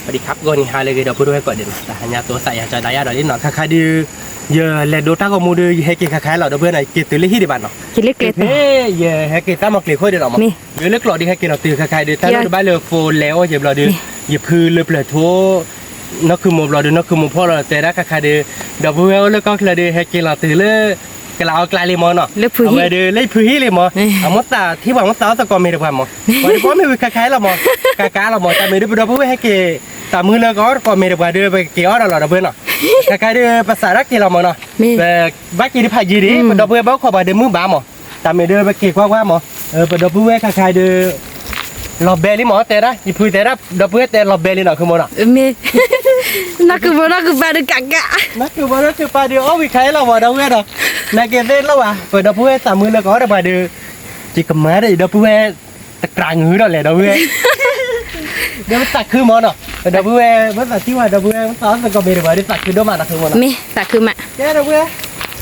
สวัสดีครับ ဂီၤနံၤဟါလၢအဂ့ၤ ဒီပုၢ်ဝဲၢ်ကိးဂၤဒဲးနီၤ, တဟါညါ သးစၢ်ယၤကဒါယၤဒီးလံနီၤ, ခါခါဒုး ယလဲၤဒိတၢ်ဂီၤမူဒီး ယဟဲက့ၤခါခါလီၤ ဒီပုၢ်ဝဲၢ်နီၤ, ယက့ၤတုၤလၢဟံၣ်ဒံးဘၣ်နီၤ, ယဟဲက့ၤတၢ်မီၤကျ့ၤခိၣ်ဒံးနီၤမး, လၢကျိးဒုးဟဲက့ၤနီၤတုၤခါခါဒုး တၢ်လၢတဘၣ်လၢဖိလဲၤအိၣ်က့ၤဘျီဒုး ယဖုလၢပျၢၤထိ နီၢ်ခုမိၢ်ဘျီဒုး နီၢ်ခုမိၢ်ဖီၣ်လီၤတဲဒၣ်ခါခါဒုး ဒီပုၢ်ဝဲၢ်အိၣ်လၢကီၢ်ချၢဒုး ဟဲက့ၤလီၤတုၤလၢ ကလးအီၣ်ကျါလံမးနီၤ, အဝဲဒုးလၢယဖုဟံၣ်လံမး, အမိၢ်သးထံၣ်ပှၤမိၢ်သးအီၣ်သကိးမ့ၢ်တပှၤမး, ပှၤတဘီမ့ၢ်ဝံၤခါခါလီၤမး, ကကးလီၤမး, တၢ်မ့ၢ်ဒုးပဒီပုၢ်ဝဲၢ်ဟဲက့ၤ သးမုၢ်လၢကအီၣ်သကိးမ့ၢ်တပှၤဒုး ပက့ၤအီၣ်ဒီးလီၤ ဒီပုၢ်ဝဲၢ်နီၤ, ခါခါဒုး ပစးထီၣ်က့ၤလီၤမးနီၤ, ပဘၣ်က့ၤဒုးဖးယံၤဒံး ပဒီပုၢ်ဝဲၢ်ဘၣ်အိၣ်ခိးပှၤဒုးမုၢ်ဘၣ်မး, တၢ်မ့ၢ်ဒုးပက့ၤကွၢ်ကွၢ်မး, ပဒီပုၢ်ဝဲၢ်ခါခါဒုး လီၤဘဲလံမး တဲဒၣ် ယဖုတဲဒၣ် ဒီပုၢ်ဝဲၢ်တဲလီၤဘဲလံနီၤ ခုမိၢ်နီၤ, မ့ၢ် နီၢ်ခုမိၢ်နီၢ်ခုပၢ်ဒုးကးကး, နီၢ်ခုမိၢ်နီၢ်ခုပၢ်ဒုးအီၣ်ဝံၤခါအံၤလီၤဝဲဒီး, နာ်က့ၤသ့ၣ်လီၤဝဲ ပဒီပုၢ်ဝဲၢ်သးမုၢ်လၢကအီၣ်ဒီးပှၤဒုး, ယကမၤဒီးယဒီပုၢ်ဝဲၢ် တကြၢးငုာ်ဒီးလဲၣ် ဒီပုၢ်ဝဲၢ်, ဒီးပသးခုမးနီၤ, ပဒီပုၢ်ဝဲၢ် ပသးထံၣ်ဝဲဒီပုၢ်ဝဲၢ် ပသးအီၣ်သကိးမ့ၢ်တပှၤဒုး သးခုဒိၣ်မးနီၤ ခုမိၢ်နီၤ, မ့ၢ်သးခုမး, ကဲဒီပုၢ်ဝဲၢ်,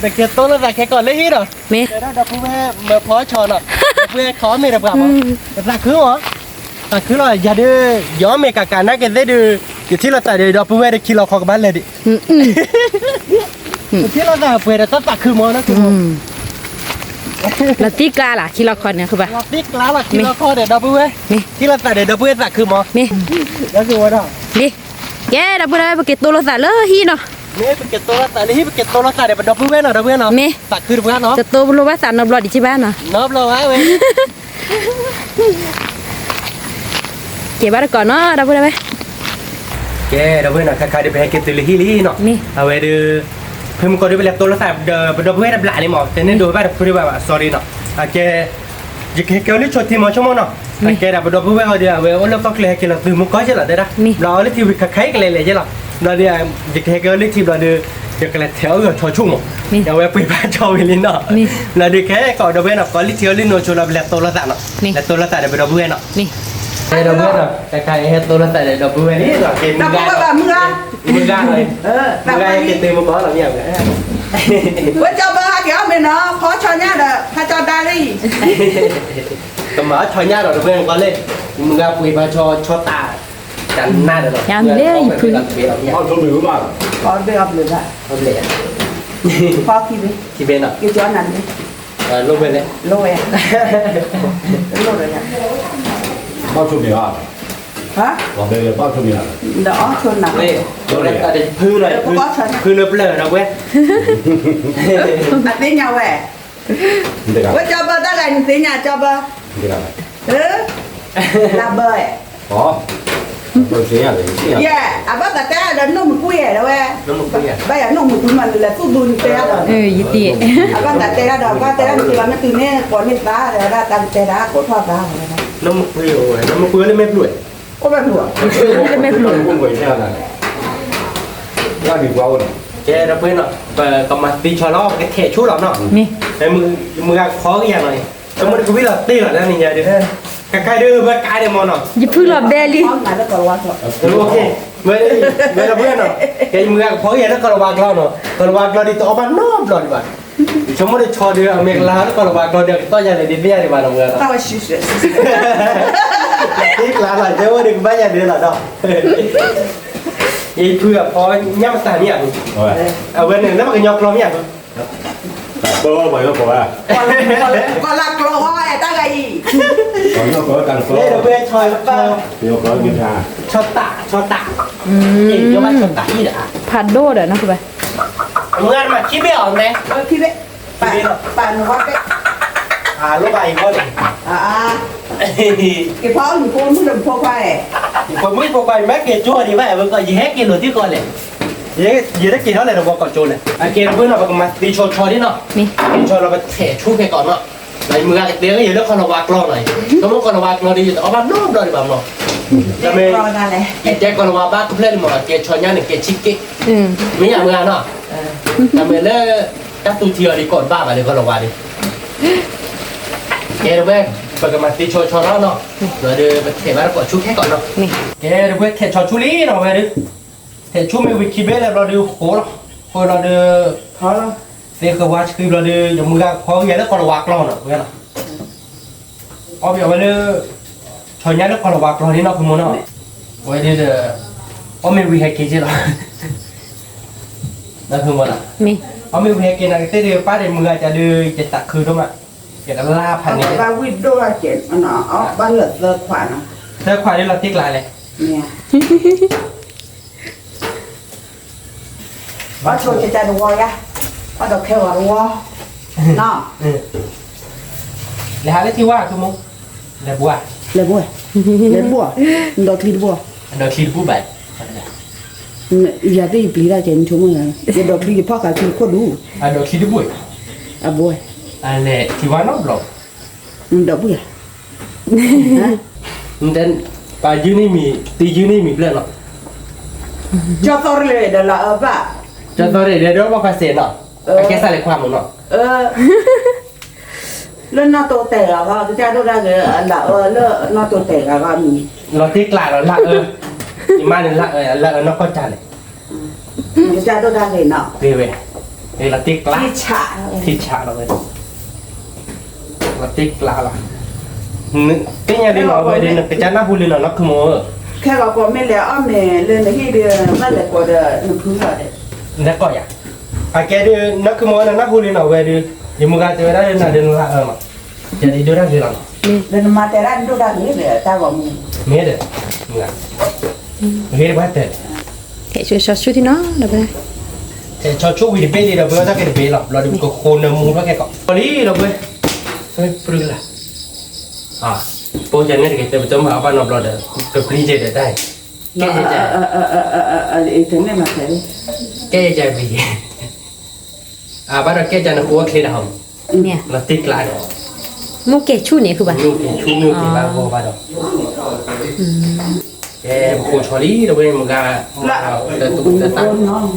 ပက့ၤတိလိာ်သးခဲကိာ်လၢဟံၣ်ဒီး, မ့ၢ် တဲဒၣ်ဒီပုၢ်ဝဲၢ်မၢဖီဆီနီၤ, ဒီပုၢ်ဝဲၢ်ခီအီၣ်မ့ၢ်တပှၤမး, ပသးခုမး, သးခုလီၤ ယၤဒုး, ယအီၣ်မ့ၢ်ကးကးနာ်က့ၤသ့ၣ်ဒုး, ယထံၣ်လိာ်သးဒီး ဒီပုၢ်ဝဲၢ်ဒုးခံလီၤခီကဘၣ်လဲၤဒံး ပထံၣ်လိာ်သးပှဲၤဒီးတၢ်သးခုမးနီၤ, လီၤတံၢ်ကျါလီၤ ခံလီၤခီန့ၣ် လီၤတံၢ်ကျါလီၤ ခံလီၤခီဒီး ဒီပုၢ်ဝဲၢ်, ထံၣ်လိာ်သးဒီး ဒီပုၢ်ဝဲၢ်သးခုမး, မ့ၢ်, လီၤတံၢ်ဝဲဒီး, မ့ၢ်, ကဲ ဒီပုၢ်ဝဲၢ် ပက့ၤတိလိာ်သးလၢဟံၣ်နီၤ, မ့ၢ် ပက့ၤတိလိာ်သးလၢဟံၣ် ပက့ၤတိလိာ်သးဒီး ပဒီပုၢ်ဝဲၢ်နီၤ ဒီပုၢ်ဝဲၢ်နီၤ, မ့ၢ်, သးခုတပှၤနီၤ, တတိပလိာ်ဘၣ်သးနီတဘျီဒံးက့ဘၣ်နီၤ, နီတဘျီဘၣ်ဝဲ ကဲဘၣ်တကိးနီၤ ဒီပုၢ်ဝဲၢ်, ကဲ ဒီပုၢ်ဝဲၢ်နီၤ ခါခါဒုး ပဟဲက့ၤတုၤလၢဟံၣ်လံနီၤ, အဝဲဒုး, ဖဲမုၢ်ကီၢ်ဒုး ပလဲၤတိလိာ်သးဒီး ပဒီပုၢ်ဝဲၢ်တဘျီလံမး တဲန့ၢ်ဒိးဘၣ်တဖုဒံးဘၣ် sorry နီၤ, အကဲ, ယကဟဲက့ၤအီၤလၢဆိထံမး ဆိကမိၣ်နီၤ, အကဲဒၣ် ပဒီပုၢ်ဝဲၢ်အီၤဒီး အဝဲအိၣ်လၢကီၢ်ချၢဟဲက့ၤလီၤသုးမုၢ်ကီၢ်က့လီၤတဲဒၣ်, ဘျီအီၤလၢထံဝံၤခါခါအံၤကလဲၤလဲၤက့လီၤ, ဘျီဒုး, ယကဟဲက့ၤအီၤလၢထံဘျီဒုး, ယကလဲၤထဲးအီၤဂီၤဆီဆိကမိၣ်, အဝဲပှ့ၤဘၣ်ဆီဝံၤလံနီၤ, ဘျီဒုး ခဲကိးဒီပုၢ်ဝဲၢ်နီၤ ကီၤလံထံအီၤလၢနိဆိလီၤ ပလဲၤတိလိာ်သးနီၤ, လဲၤတိလိာ်သးဒီး ပဒီပုၢ်ဝဲၢ်နီၤ, ဒီပုၢ်ဝဲၢ်နီၤ တခါအံၤဟဲတိလိာ်သးဒီး ဒီပုၢ်ဝဲၢ်န့ၣ်နီၤ, မုၢ်ဂၤ, မုၢ်ဂၤ, မုၢ်ဂၤဟဲက့ၤသုးမုၢ်ကီၢ်လီၤမ့ၢ်ဧါ, ဝဲကၠီဘၢဟဲက့ၤအီၣ်မ့ၤနီၤ ဖီဆီညၣ်ဒီး ဖးကၠီဒါလံ, ကမၤအီၣ်ဆီညၣ်ဒီး ဒီပုၢ်ဝဲၢ်န့ၣ်ကီးလၢ, မုၢ်ဂၤပှ့ၤဘၣ်ဆီ ဆီတး, တၢ်နါဒီးလီၤ, ယၤမ့ၢ်လၢယဖု, ဖီခံဘ့ၣ်, ဖီခံဘ့ၣ်, လိၣ်ဝဲလဲၣ်, လိၣ်ဝဲ, ဘၣ်ဆိၣ်မ့ၢ်ဘၣ်, ဟါ, ဒီးအီၣ်ဆိၣ်နၤ, ဖုလၢပျၢၤဒီးဝဲ, အသ့ၣ်ညါဝဲ, ဝဲကၠီဘၢတၢ်ဂၤနသ့ၣ်ညါကၠီဘၢ, လၢဘၢ, ယဲ အဘၣ်သးတဲဒီး နိၣ်မုာ်ကွံာ်ယဲဒီးဝဲ, ဘၣ်ယၤနိၣ်မုာ်ကွံာ်မး နလဲၤသူၣ်ဒူနတဲဒၣ်ဒီး, ယသ့ၣ်, အဘၣ်သးတဲဒၣ်ဒီး ဘၣ်တဲဒၣ်နက့ၤလီၤမ့ၢ်တုၤန့ၣ် ကိးန့ၢ်သးဒီးဝဲဒၣ်တၢ်ကတဲဒၣ် ကိးထီၣ်သး, နမ့ၢ်ပှ့ၤအိၣ်ဝဲ နမ့ၢ်ပှ့ၤအိၣ်လၢမ့ၢ်ပျုၢ်, အိၣ်ဘၣ်ပျုၢ်, လၢမ့ၢ်ပျုၢ်, ကဲဒီးပှ့ၤနီၤ ပကမၤသံဆီလီၤ ပကထဲးဆိလီၤနီၤ, မုၢ်ဂၤကဖီကယၤနီၤ, တမ့ၢ်တကဝံၣ်လီၤတ့ၢ်လီၤဒၣ်န့ၣ်ညါဒီး, ကကဲဒုးဘၣ်ကါဒဲးမးနီၤ, ယဖုလီၤဘဲလံ ဝဲဒီပုၢ်ဝဲၢ်နီၤ, ကဲမုၢ်ဂၤကဖီကယၤလၢကီၤလၤဝါကျီနီၤ, ကီၤလၤဝါကျီဒ်တအီၣ်ဘၣ်နီတဘျီဒံးဘၣ်, ယဆိကမိၣ်ဒီးဆီဒုး အမ့ၢ်ကလါလၢကီၤလၤဝါကျီဒီး ကသီၣ်ယၤလဲၣ်ဒ်သ့ၣ်ညါဒံးဘၣ်နီၤ, မုၢ်ဂၤနီၤ, သ့ၣ်ကျါလီၤ ကဲဝဲဒုးကဘၣ်ယၤဒုးလီၤဒီး, ယဖုအဖီညၣ်မတၤမ့ၢ်ဧါ, အဝဲန့ၣ်လၢပှၤကညီကျီမ့ၢ်ဧါ, ပှၤလၢကျီဝဲတၢ်ဂၤအံၤ, ပှၤကညီကျီတၢ်ကီ, ဆီတး ဆီတး, ဆီတးအံၤဒီး, ဖးဒိၣ်ဒီးနီၤ, မုၢ်ဂၤမၤခံဘ့ၣ်အီၤန့ၣ်, ပာ်နဝါဘ့ၣ်, လိၣ်ဘၣ်အံၤဘၣ်န့ၣ်, က့ၤဖီမုၢ်ဖိမုၣ်ဒီးဖိခွါ, ဖိမုၣ်ဖိခွါ ယမ့ၢ်က့ၤကၠိဒံးဘၣ် အဝဲကီး ယဟဲက့ၤလိာ်သံကီးလဲၣ်, ယတက့ၤထီၣ်လဲၣ်ဒီးပှၤကီၢ်ကၠိလဲၣ်, အကဲဝဲနီၤ ပကမၤသ့ဆီဆီဒ်နီၤ, သ့ဆီလီၤ ပထဲးဆိခဲကိာ်နီၤ, မုၢ်ဂၤကတဲက့ၤယၤလၢကီၤလၤဝါကျီနီၤ, ကမ့ၢ်ကီၤလၤဝါကျီဒီး ယတအီၣ်ဘၣ်နီတဘျီဒံးဘၣ်မး, ယတဲကီၤလၤဝါဘၣ်ကဖျၢၣ်လံမး ကဲဆီညါန့ၣ် ကဲဆံးက့ၣ်, မ့ၢ်ယၤမုၢ်ဂၤနီၤ, တၢ်မ့ၢ်လၢ တၢ်သူထံအီၤဒံးကိးတဘၣ်ဘၣ်လၢကီၤလၤဝါဒံး, ကဲဝဲ ပကမၤသ့ဆီဆီလီၤနီၤ, ဒီးပထဲးဘၣ်တကိးဆူခဲကိာ်နီၤ, ကဲဝဲထဲးဆီဆူလံနီၤဝဲဒုး, ထဲးဆူမ့ၢ်ဝံၤခံဘ့ၣ်လၢဘျီဒုးဃိလီၤ, ဃိလီၤဒုး, သ့ဃၢၤဝါဆှံဘျီဒုး ယမုၢ်ဂၤကဖီကယၤလၢကီၤလၤဝါကျီနီၤ, အီၣ်ဘၣ်ဝဲလၢ ဆီညါလၢကီၤလၤဝါကျီန့ၣ်နီၤ ဖုမိၢ်နီၤ, ဝဲဒုးဒီး အီၣ်မ့ၢ်ဝံၤဟဲက့ၤက့လီၤ, နမ့ၢ်, အီၣ်မ့ၢ်ဝံၤဟဲက့ၤ နကသ့ၣ်ဒုး ပၢ်ဒံးမုၢ်ဂၤကဒီး ယသးခုဒိၣ်မး, ယကလါဖးန့ၣ်, ဘၣ်ဝံၣ်ဒိၣ်ထီၣ်ကဲ, ဘၣ်လၢသၢခွးနီၤ, သၢခွးဒ်လီၤတံၢ်ကျါလဲၣ်, ဘၣ်ဆိကတၢၢ်တဝီယါ, ဘၣ်ဒီးခဲဂီၤတဝီ, နီၤ, လဲၤဟးလၢထံဝါခုမိၢ်, လဲၤဘှီ, လဲၤဘှီ, လဲၤဘှီ, ဒီးချံတဘှီ, ဒီးချံတဘှီဘၣ်, ယၤသ့ၣ်ယပျံၤတၢ်ကဲ နဆိကမိၣ်, ယဒီးချံယဖီၣ်ဃာ်ချံခိၣ်ဒူ, အဒီးချံတဘှီ, အဘှီ, လဲၤထံဝါနီတဘျီ, ဒီးဘှီဧါ, ပာ်ယုၢ်န့ၢ်မံၤ, တယုၢ်န့ၢ်မံၤဖျၢၣ်နီၤ, ကၠီသီရ့ၣ်ဒီးလၢအဘၣ်, ကၠီသီရ့ၣ်ဒီး ဒီးဘၣ်ခွါစဲးနီၤ, အကဲစၢ်လဲၤခွါမုၢ်နီၤ, လၢနီၢ်တိတဲာ်ဂၤဂီၢ် ကစၢ်ဒိၣ်တၢ်ဂ့ၤ လၢအၢ လၢနီၢ်တိတဲာ်ဂၤဂီၢ်မံၤ, လီၤတံၢ်ကျါဒီးလၢအၢ, ယမါန့ၣ်လၢအၢ လၢအၢနီၢ်ကီၢ်ကၢ်လဲၣ်, ကစၢ်ဒိၣ်တၢ်ဂ့ၤနီၤ, ဂ့ၤဝဲ, လီၤတံၢ်ကျါ, ထံဆးလီၤဝဲ, လီၤတံၢ်ကျါလီၤ, သ့ၣ်ညါဒ်နီၤ အဝဲဒ်နကစၢ်နၢ်ဟူလံနီၤ နီၢ်ခုမိၢ်ဧၢ, ခဲဂီၤကိးမ့ၢ်လဲၤအီၣ်မ့ၤလၢနဟံၣ်ဒီး ဘၣ်လဲၤကိးဒီးနဖုလီၤဒီး, နကိးယၤ, အကဲဒ် နီၢ်ခုမိၢ်ဧၢ နနၢ်ဟူလံနီၤ အဝဲဒ်, ယမုၢ်ဂၤတဲဝဲဒၣ်လၢနၤဒီးနလၢအၢမး, ယၤဒ်ဒိၣ်တၢ်ဂ့ၤလီၤနီၤ, ဒီးနမၤတဲဒၣ်ဒိၣ်တၢ်ဂ့ၤဒီးတၢ်ဂီၤမူ, မ့ၢ်ဒီး, ဂ့ၤတပှၢ်တဲ ကဲ ဆိဆိဆူထံနီၤ ဒီပုၢ်ဝဲၢ်, ကဲ ဆီဆိဝံၤတဘ့ၣ်လံဒီပုၢ်ဝဲၢ် တၢ်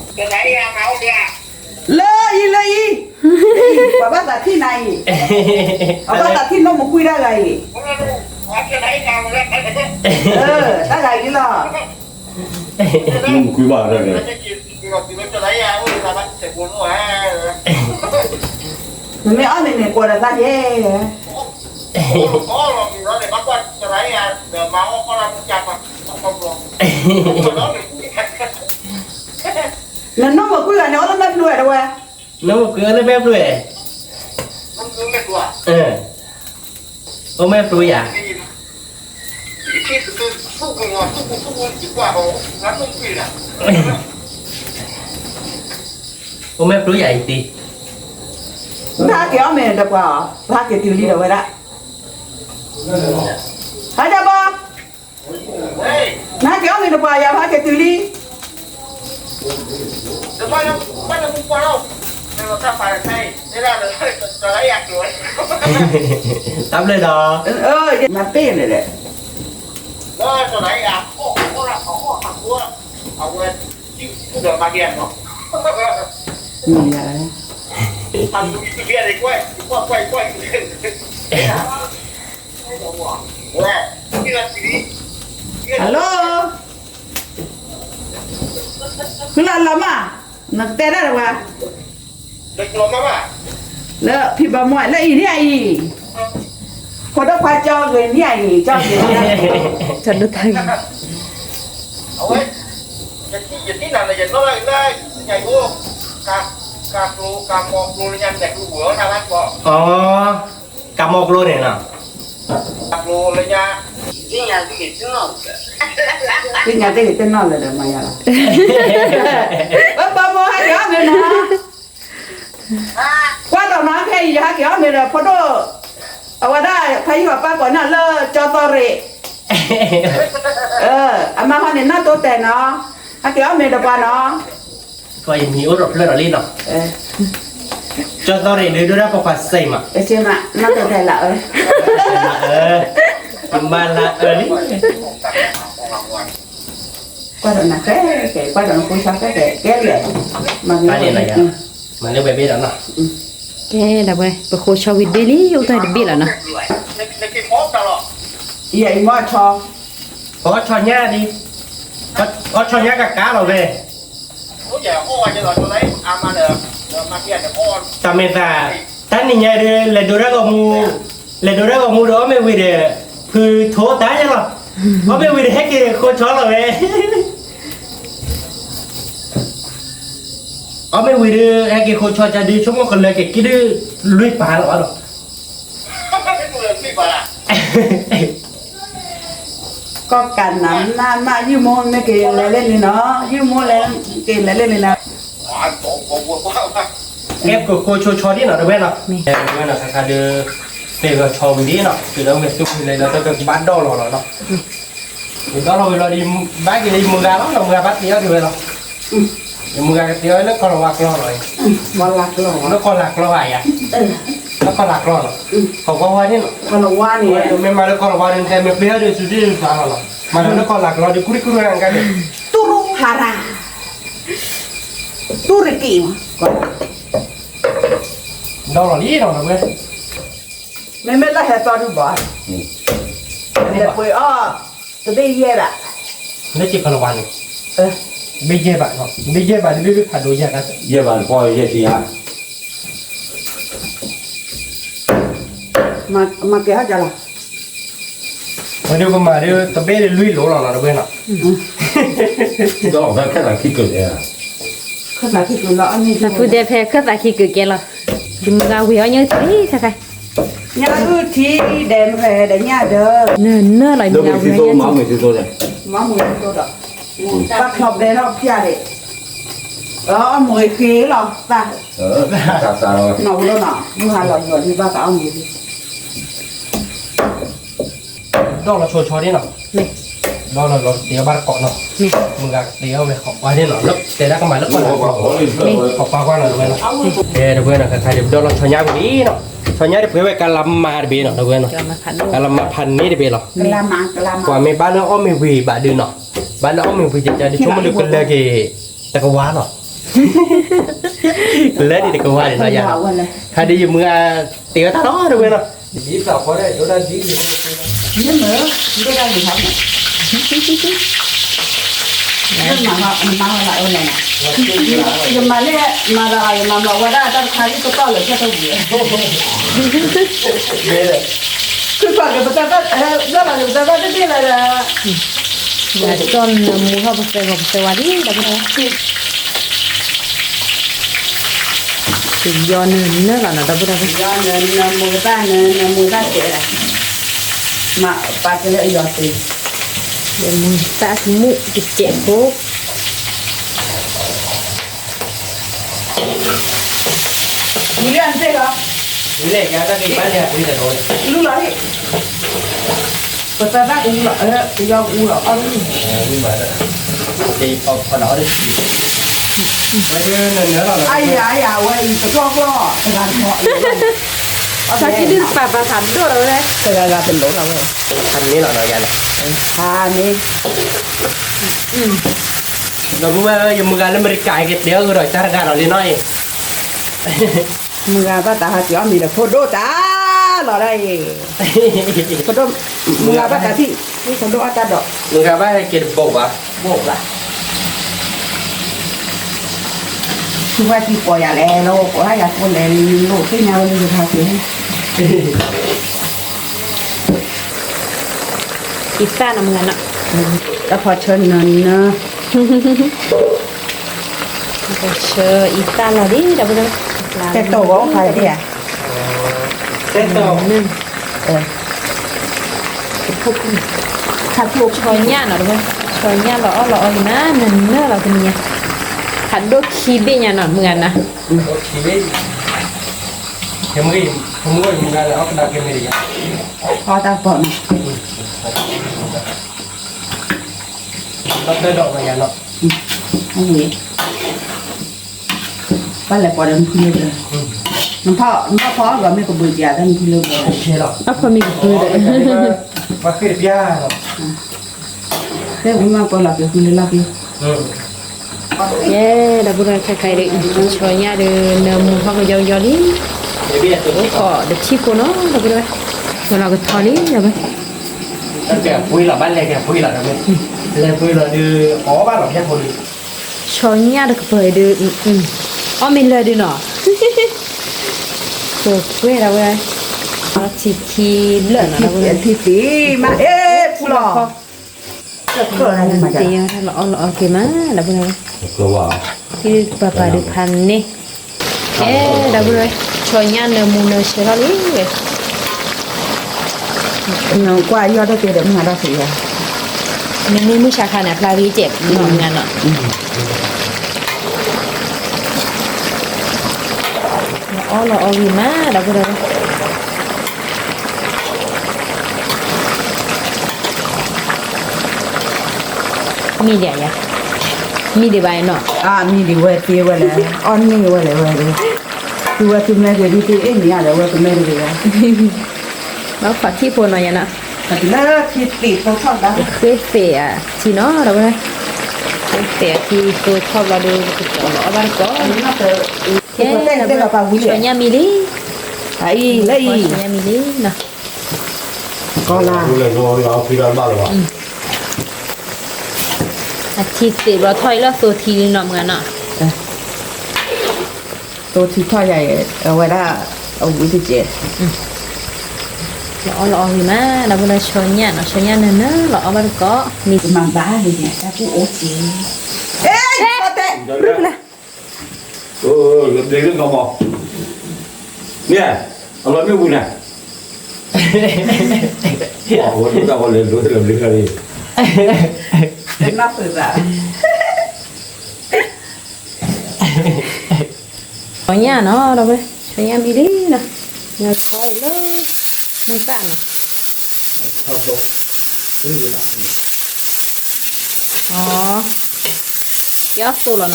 ကဲတဘ့ၣ်လီၤ ဘျီဒီး ကဃိနမူထီၣ်ခဲကီး လီၤလံ ဒီပုၢ်ဝဲၢ်, ပြူလၢ်, ပိၢ်ယၤန့ၣ်တက့ၢ် တဲပတမၤအီၣ်ဘၣ်နီတဘျီဒီး ကပျံၤကဲဒီးတၢ်အံၤ, ကဲ, ကဲယၤဘံၤ, အဘၣ်ဒီးကဲယၤနဃိအချ့ဒၣ်ဟီ, လီၤတံၢ်ကျါဒီး, မ့ၣ်ကဲဆူၣ်န့ၣ်ဖုဘၣ်, မ့ၣ်ကဲဆူၣ်မ့ၣ်ကဲဘၣ်ဂီၢ်ဘၣ်ဒီး ကဲ ပဃိဆီလံ ဒီပုၢ်ဝဲၢ်မုၢ်ဂၤ, ခိၣ်သၣ်ဃံန့ၣ်, ဃိမ့ၢ်ကၠီ, လၢအံၤ လၢအံၤ, ပှၤဘၣ်သးထံၣ်နၤအံၤ, ပှၤဘၣ်သးထံၣ်နီၢ်မူကွံတၢ်ဂၤအံၤ, တၢ်ဂၤအံၤလီၤ, နီၢ်မူကွံဘၣ်တၢ်ဂၤ နမ့ၢ်အီၣ်န့ၣ်န့ၣ် ကိးဒီးသးယဲ, နနီၢ်မူကွံဂၤန့ၣ် အိၣ်လၢမဲာ်ဖျိဝဲ, အိၣ်မဲာ်ဖျိယၤ, အိၣ်မဲာ်ဖျိယၤအံၤတံၢ်, ပဟးက့ၤအီၣ်မ့ၤဒီးပှၤ, ပဟးက့ၤတုၤလံဒီးဝဲဒၣ်, ဟဲဒၣ်ဘၣ်, နဟဲက့ၤအီၣ်မ့ၤဒီးပှၤ ယၤပဟးက့ၤတုၤလံ, တၢ်ဘျုးဒီး, မၤပ့ၢ်န့ၣ်ဒီး, Hello, ဖုလီၤလီၤမး, နကတဲဒၣ်တဝဲ, လၢဖံဘၣ်မီၢ် လၢအံၤန့ၣ်အံၤ, ဖိဒိၣ်ခွါကၠီဂ့ၤန့ၣ်အံၤ ကၠီဂ့ၤန့ၣ်, ကၠီဒိၣ်တၢ်ဂ့ၤ, အဝဲ, ယသ့ၣ်ညါလၢယနီၢ်လၢ်လၢ, ကၠိ, ကၠိ, ကၠိလၢညါန့ၣ်, ကၠိ, ကၠိလၢညါ, သ့ၣ်ညါသ့ၣ်ဂ့ၤတနီၢ်လၢၤဒီးမၤယၤလီၤ, ပပှၤမိၢ်ဟဲက့ၤအီၣ်မ့ၤနီၤ, ကွၢ်ဒီးနီၤ ခဲအံၤယဟဲက့ၤအီၣ်မ့ၤဒီးဖိဒိၣ်, အဝဲဒၣ်ဖးယံာ်ပၢ်ကိးန့ၢ်လၢကၠီသီရ့ၣ်, အမါဟီန့ၣ် နီၢ်တိတဲာ်နီၤ, ဟဲက့ၤအီၣ်မ့ၤဒီးပှၤနီၤ, ပှၤယမံၤအိၣ်ဒီးဖျၢၣ်ဒီးလံနီၤ, ကၠီသီရ့ၣ်ဒုးဒိၣ်ဒၣ်ပှၤခွါစဲးမး, နီၢ်တိတဲာ်လၢအၢ, မၤလၢအၢလံ ကွၢ်ဒီးနၤကဲကဲ, ကွၢ်ဒီးနဖိဆါကဲကဲ, ကဲလံ, မၤန့ၣ်လီၤယၤ, မၤလၢဝဲဘ့ၣ်ဒီးနီၤ, ကဲဒီးဝဲ ပဃိဆီဝံၤတဘ့ၣ်လံ အိၣ်တၢ်တဘ့ၣ်လီၤနီၤ, ယအံၤမ့ၢ်ဆီ, အီၣ်ဆီညၣ်ဒံး, အီၣ်ဆီညၣ်ကကါလီၤဝဲ တၢ်မ့ၢ်သး, တၢ်နံၤညါဒီး လဲၤဒိတၢ်ဂီၤမူ, လဲၤဒိတၢ်ဂီၤမူဒီးအီၣ်မ့ၤဝံၤဒီး, ဃုာ်ထိးတၢ်ယဲလီၤ, အီၣ်မ့ၢ်ဝံၤဒီးဟဲက့ၤဃိဆီလီၤဝဲ, အီၣ်မ့ၢ်ဝံၤဒီး ဟဲက့ၤဃိဆီကဒုး ဆိကမိၣ်ကလၢက့ၤက့ၤဒုး လွံၢ်ပာ်လီၤလီၤ. ကီၢ်ကးနးနးနး ယုၢ်မိၢ်မ့ၢ်က့ၤလဲၤလၢန့ၣ်နီၤ, ယုၢ်မိၢ်လဲၤက့ၤလဲၤလၢန့ၣ်နီၤ, ကဲက့ၤဃိဆိဆီဒ်နီၤ တဝဲနီၤ, တဝဲနီၤ ခါခါဒီး တဲဂီၤဆီဝံၤဒ်နီၤ တုၤလၢဝဲသူၣ်ဖှံလၢလီၤ တၢ်ကဘၣ်ဒီၣ်လီၤလီၤနီၤ, ယဒီၣ်လီၤဝံၤလီၤဒီး ဘၣ်က့ၤလၢယမုၢ်ဂၤလီၤ ဒီးမုၢ်ဂၤဘၣ်တ့အီၣ်ဒံးဝဲလီၤ, ယမုၢ်ဂၤကတ့အီၣ်လၢကီၢ်လီၤဝါကျီလီၤ, လၢကီၢ်လၤကျီဧါယၤ, လၢကီၢ်လၤကျီလီၤ, ကီၢ်ဝါဝါန့ၣ်လီၤ, မ့ၢ်မၤလၢကီၢ်လီၤဝါန့ၣ် တဲမ့ၢ်ပျဲအီၣ်ဒီး စူၤဒ်စူၤအါလီၤလီၤ, မၤလၢကီၢ်လၤကျီဒီး ကူၣ်ရံၣ်ကူၣ်ရံၣ်အါကါန့ၣ်, တူၢ်ရူၢ်ဟါရၤ တူၢ်ရူၢ်က့ၤမး, ဒီလီၤလံနီၤ ဝဲ, မ့မ့ၢ်လၢဟဲသီဒုဘၣ်, လဲၤပှ့ၤအီၣ် တဘ့ၣ်ယဲၢ်ဘး, လၢက့ၤကီၢ်လီၤဝါန့ၣ်, ဘ့ၣ်ယဲၢ်ဘး, ဘ့ၣ်ယဲၢ်ဘး တဘ့ၣ်ဘ့ၣ်ဖးဒိၣ်ယဲၢ်, ယဲၢ်ဘးတပီၢ်ယဲၢ်ဆံဧါ မၤကဲၤဟီၣ်ကလီၤ, ဝဲဒုးပမၤဒုး တဘ့ၣ်ဒုးလွံၢ်လိၤလီၤနီၤ တဝဲနီၤ, ဒီးဖဲခၢၣ်သးခံကၢၢ်ကဲ, ခၢၣ်သးခံကၢၢ်လီၤ အမ့ၢ် ဖုဒဲဖဲခၢၣ်သးခံကၢၢ်ကဲလီၤ, ယမုၢ်ဂၤဝံၤအီၣ်ညၣ်ထံခါခါ, ညၣ်အုၣ်ထံဒဲးမ့ၢ်ဖဲဒဲးညၣ်ဒၢ, နၢနၢလီၤ ယမုၢ်ဂၤဝံၤအီၣ်ညၣ်ထံ, မၤမုၢ်ဂၤဒီး ဘၣ်ဖျီဘဲထီၣ်ဖျါဒံး, အီၣ်မူၤဂ့ၤဃ့လီၤသး, နီၢ်ဝဲဒၣ်နီၤ မုၢ်ဟါလီၤယီၤဒံးဘၣ်သးအီၣ်မူၤဂ့ၤ, ဒီးလီၤဆိဆီဒ်နီၤ, ဒီးလီၤလီၤတ့အီၣ်ဘၣ်တကိးနီၤ, မုၢ်ဂၤကတ့အီၣ်ဝဲဃီပှၤဒ်နီၤ လၢတဲဒၣ်ကမၤလၢကီၢ်လၤ, ဃီပှၤကွၢ်နီၤ တဝဲနီၤ, တဝဲနီၤ ခါခါဒီး ပဒီလီၤဆီညါဝံၤလံနီၤ, ဆီညါတပှဲၤဝဲကလၤမၤတဘ့ၣ်နီၤ တဝဲနီၤ, ကလၤမၤဖးန့ၢ်တဘ့ၣ်လီၤ, ပှၤမ့ၢ်ဘၣ်လၢအီၣ်မ့ၤဝံၤဘၣ်ဒုးနီၤ, ဘၣ်လၢအီၣ်မ့ၤဝံၤကကါဒုး ဆိကမိၣ်ဒုးကလၢက့ၤ တကဝါလီၤ, ကလၢဒံးတကဝါန့ၣ်နီၤယၤ, ခါဒုးယမုၢ်ဂၤတ့အီၣ်တၢ်လီၤ တဝဲနီၤ, မ့ၢ်မ့ၢ် ဒိၣ်ဒၣ်ဒ်န့ၣ် မ့ၢ်မ့ၢ် ဒိၣ်ဒၣ်ဒ်န့ၣ် မၤလၢ မၤလၢ ယမၤန့ၣ် မၤသး ယမၤမၤဝဲဒၣ်တၢ်တခါဒ်ကတီၢ်လၢာ်ဆၢထၢၣ်ပူၤ, ခုၣ်ကွၢ်က့ၤပတၢ်သၣ် လၢလီၤက့ၤပတၢ်သၣ်တဘ့ၣ်လၢ ကၠီနၢမူထီၣ်ပသဲဂီၤပသဲဝါဒံး ဒီပုၢ်ဝဲၢ်, ကယီနၢနၢလီၤနီၤ ဒီပုၢ်ဝဲၢ်, နၢမူသၣ် နၢမူသၣ်ကဲးဒၣ်, မၤပာ်ကဲလၢအယီၤသ့, နၢမူသၣ်မူကကဲးဖိ ဝံၤလၢအံၤသ့ၣ်လီၤ, ဝံၤလၢအံၤ လူလီၤ, ပသၣ်သၣ်ကအူလီၤ, ပယီၤကအူလီၤ အီၣ်ဒ်, အယၤ အယၤ ဝဲအံၤ တကျီၢ်ကျီၢ် တဂၤတခီ, ဆါကံဒုးပာ်ပာ်ဖးဒိၣ်လီၤဝဲ, တဂၤဂၤတလိၤလီၤဝဲ, ဖးန့ၢ်လီၤနီၤယၤန့ၣ်, ဖးန့ၢ် ဒီပုၢ်ဝဲၢ်ဧၢ ယမုၢ်ဂၤလၢအမဲရကၤ ကတဲအီၣ်ကဒီးတၢ်တဂၤဒီးလံနီၤအံၤ, မုၢ်ဂၤဘၣ်သးဟးက့ၤအီၣ်မ့ၤဒီး ဖိဒိၣ်တၢ်လီၤဒၣ်အံၤ, ဖိဒိၣ်, မုၢ်ဂၤဘၣ်သးထံၣ်, ဖိဒိၣ်အီၣ်တၢ်ဒီး, မုၢ်ဂၤဘၣ်ဟဲက့ၤတဘိးဘၣ်, ဘိးဘၣ် ထူၣ်ဝဲထံပီၤယၤလဲၣ်လီၤ ကိးဟါယၤဖိလဲၣ်လိၣ်သ့ၣ်ညါဝဲလံယထါက့ၤ, အံသၣ်နီၤမုၢ်ဂၤနီၤ, တၢ်ဖီဆၢနၢနၢ, ဖီဆၢအံသၣ်လီၤလံ ဒီပုၢ်ဝဲၢ်, တဲတီၢ်ဝဲအိၣ်ဖးယၤဒ်ဧါ, တဲတီၢ်, ဆီညၣ်နီၤတဝဲ, ဆီညၣ်လီၤအီၣ်လီၤအီၣ်လံနၤ နၢနၢလီၤတနံၤညါ, ဖးဒိၣ်ခံဘ့ၣ်ညါနီၤ မုၢ်ဂၤနၤ, အီၣ်တၢ်ပီၢ်နီၤ, ဘၣ်လဲၤပီၤဒီးနဖုလၢဘၢ, နဖီၣ်အီၣ်ဂီၤမ့ၢ်ကဘုးကယၤတၢ်နဖုလၢဘၢ, အဖီမ့ၢ်ကဘုးဒီး, ပှၤဃ့တပျၢ်လီၤ, ဖဲဝံၤမးပီၤလီၤက့ၤဃုလၢလီၢ်က့ၤ, ယဲ ဒီပုၢ်ဝဲၢ်ခဲခါအံၤဒီး ဆီညၣ်ဒီးနၢမူထီၣ်ကယီကယီလံ, အိၣ်ခိးတထံၣ်ဖိနီၤ ဒီပုၢ်ဝဲၢ်, ဝဲလီၤကထီလံ ဒီပုၢ်ဝဲၢ်, ပှ့ၤလီၤဘၣ်လဲၤက့ၤပှ့ၤလီၤဒီး, လဲၤပှ့ၤလီၤဒီး အီၣ်ဘၣ်လီၤဖဲဖိလံ, ဆီညၣ်တကပၤအံၤဒီး, အီၣ်မ့ၢ်လၢာ်ဒုးနီၤ, ပှဲၤဒၣ်ဝဲ, ထံခံလၢာ်နီၤ ထံသ့မး အဲ ပူလီၤ တ့လီၤအီၣ်လီၤအီၣ်က့ၤမး ဒီပုၢ်ဝဲၢ်, ပှၤပာ်ဒုးဖးန့ၣ်, ကဲ ဒီပုၢ်ဝဲၢ်, ဆီညၣ်နၢမူနၢဆဲးထီၣ်လံဝဲ, ကွၢ်ယီၢ်တသ့ဒီးမုၢ်ဟါတၢ်သ့ယၤ, နမ့ၢ်မုၢ်ဆါခါန့ၣ် အဖျါဂ့ၤကဲးနီၤ မုၢ်ဂၤနီၤ, အီၣ်လီၤအီၣ်ဂ့ၤမး ဒီပုၢ်ဝဲၢ် မံဒံးဧါ, မံဒံးဘၣ်နီၤ, မံဒံးဝဲသ့ဝဲလဲၣ်, အီၣ်န့ၢ်ဝဲလဲၣ်ဝဲ, သုဝဲသုမဲက့ၤဒ်သ့ၣ်အ့ၣ်မံၤဧါဒီး ဝဲကမဲတဂ့ၤဧါ, ဘၣ်ဖးထံၣ်ဖိနီၤယၤနီၤ, လၢထံသ့ၣ်သိထီၣ်ဘၣ်, ဃ့သ့ၣ်အထံနီၤ ဒီပုၢ်ဝဲၢ်, ဃ့သ့ၣ်အထံသိထီၣ်ဘျီဒီး ပကတီၤလီၤအီၣ်ဘၣ်တကိး, ကဲ ဆီညၣ်မံလံ, အံၤလၢအံၤ, ဆီညၣ်မံလံနီၤ ကီလါ, အထံသ့ၣ်ဘျီထီၣ်အံၤလီၤ သိထံလံနီၤ မုၢ်ဂၤနီၤ, သိထံထီၣ်ယၤအံၤ အဝဲဒၣ် အဝံၤတကဲး, လီၤအီၣ်လီၤအီၣ်ဂ့ၤမး ဒီပုၢ်ဝဲၢ် ဆီညၣ်နီၤ ဆီညၣ်နၢနၢ လီၤအီၣ်ဘၣ်တကိး, မံၤမၤဘၣ်လံန့ၣ် တၢ်ကူၣ်အိၣ်က့ၤ, အဲ တဲ လၢ လၢ လၢ မ့ၢ် အလီၤမ့ၢ်ဝံၤန့ၣ်, အဝဲဒၣ်ဝဲလဲၤလိၤလၢဘျ့ခါလံ, နၢ်ပၢၢ်သး, ဆီညၣ်နီၤ ဒီပုၢ်ဝဲၢ် ဆီညၣ်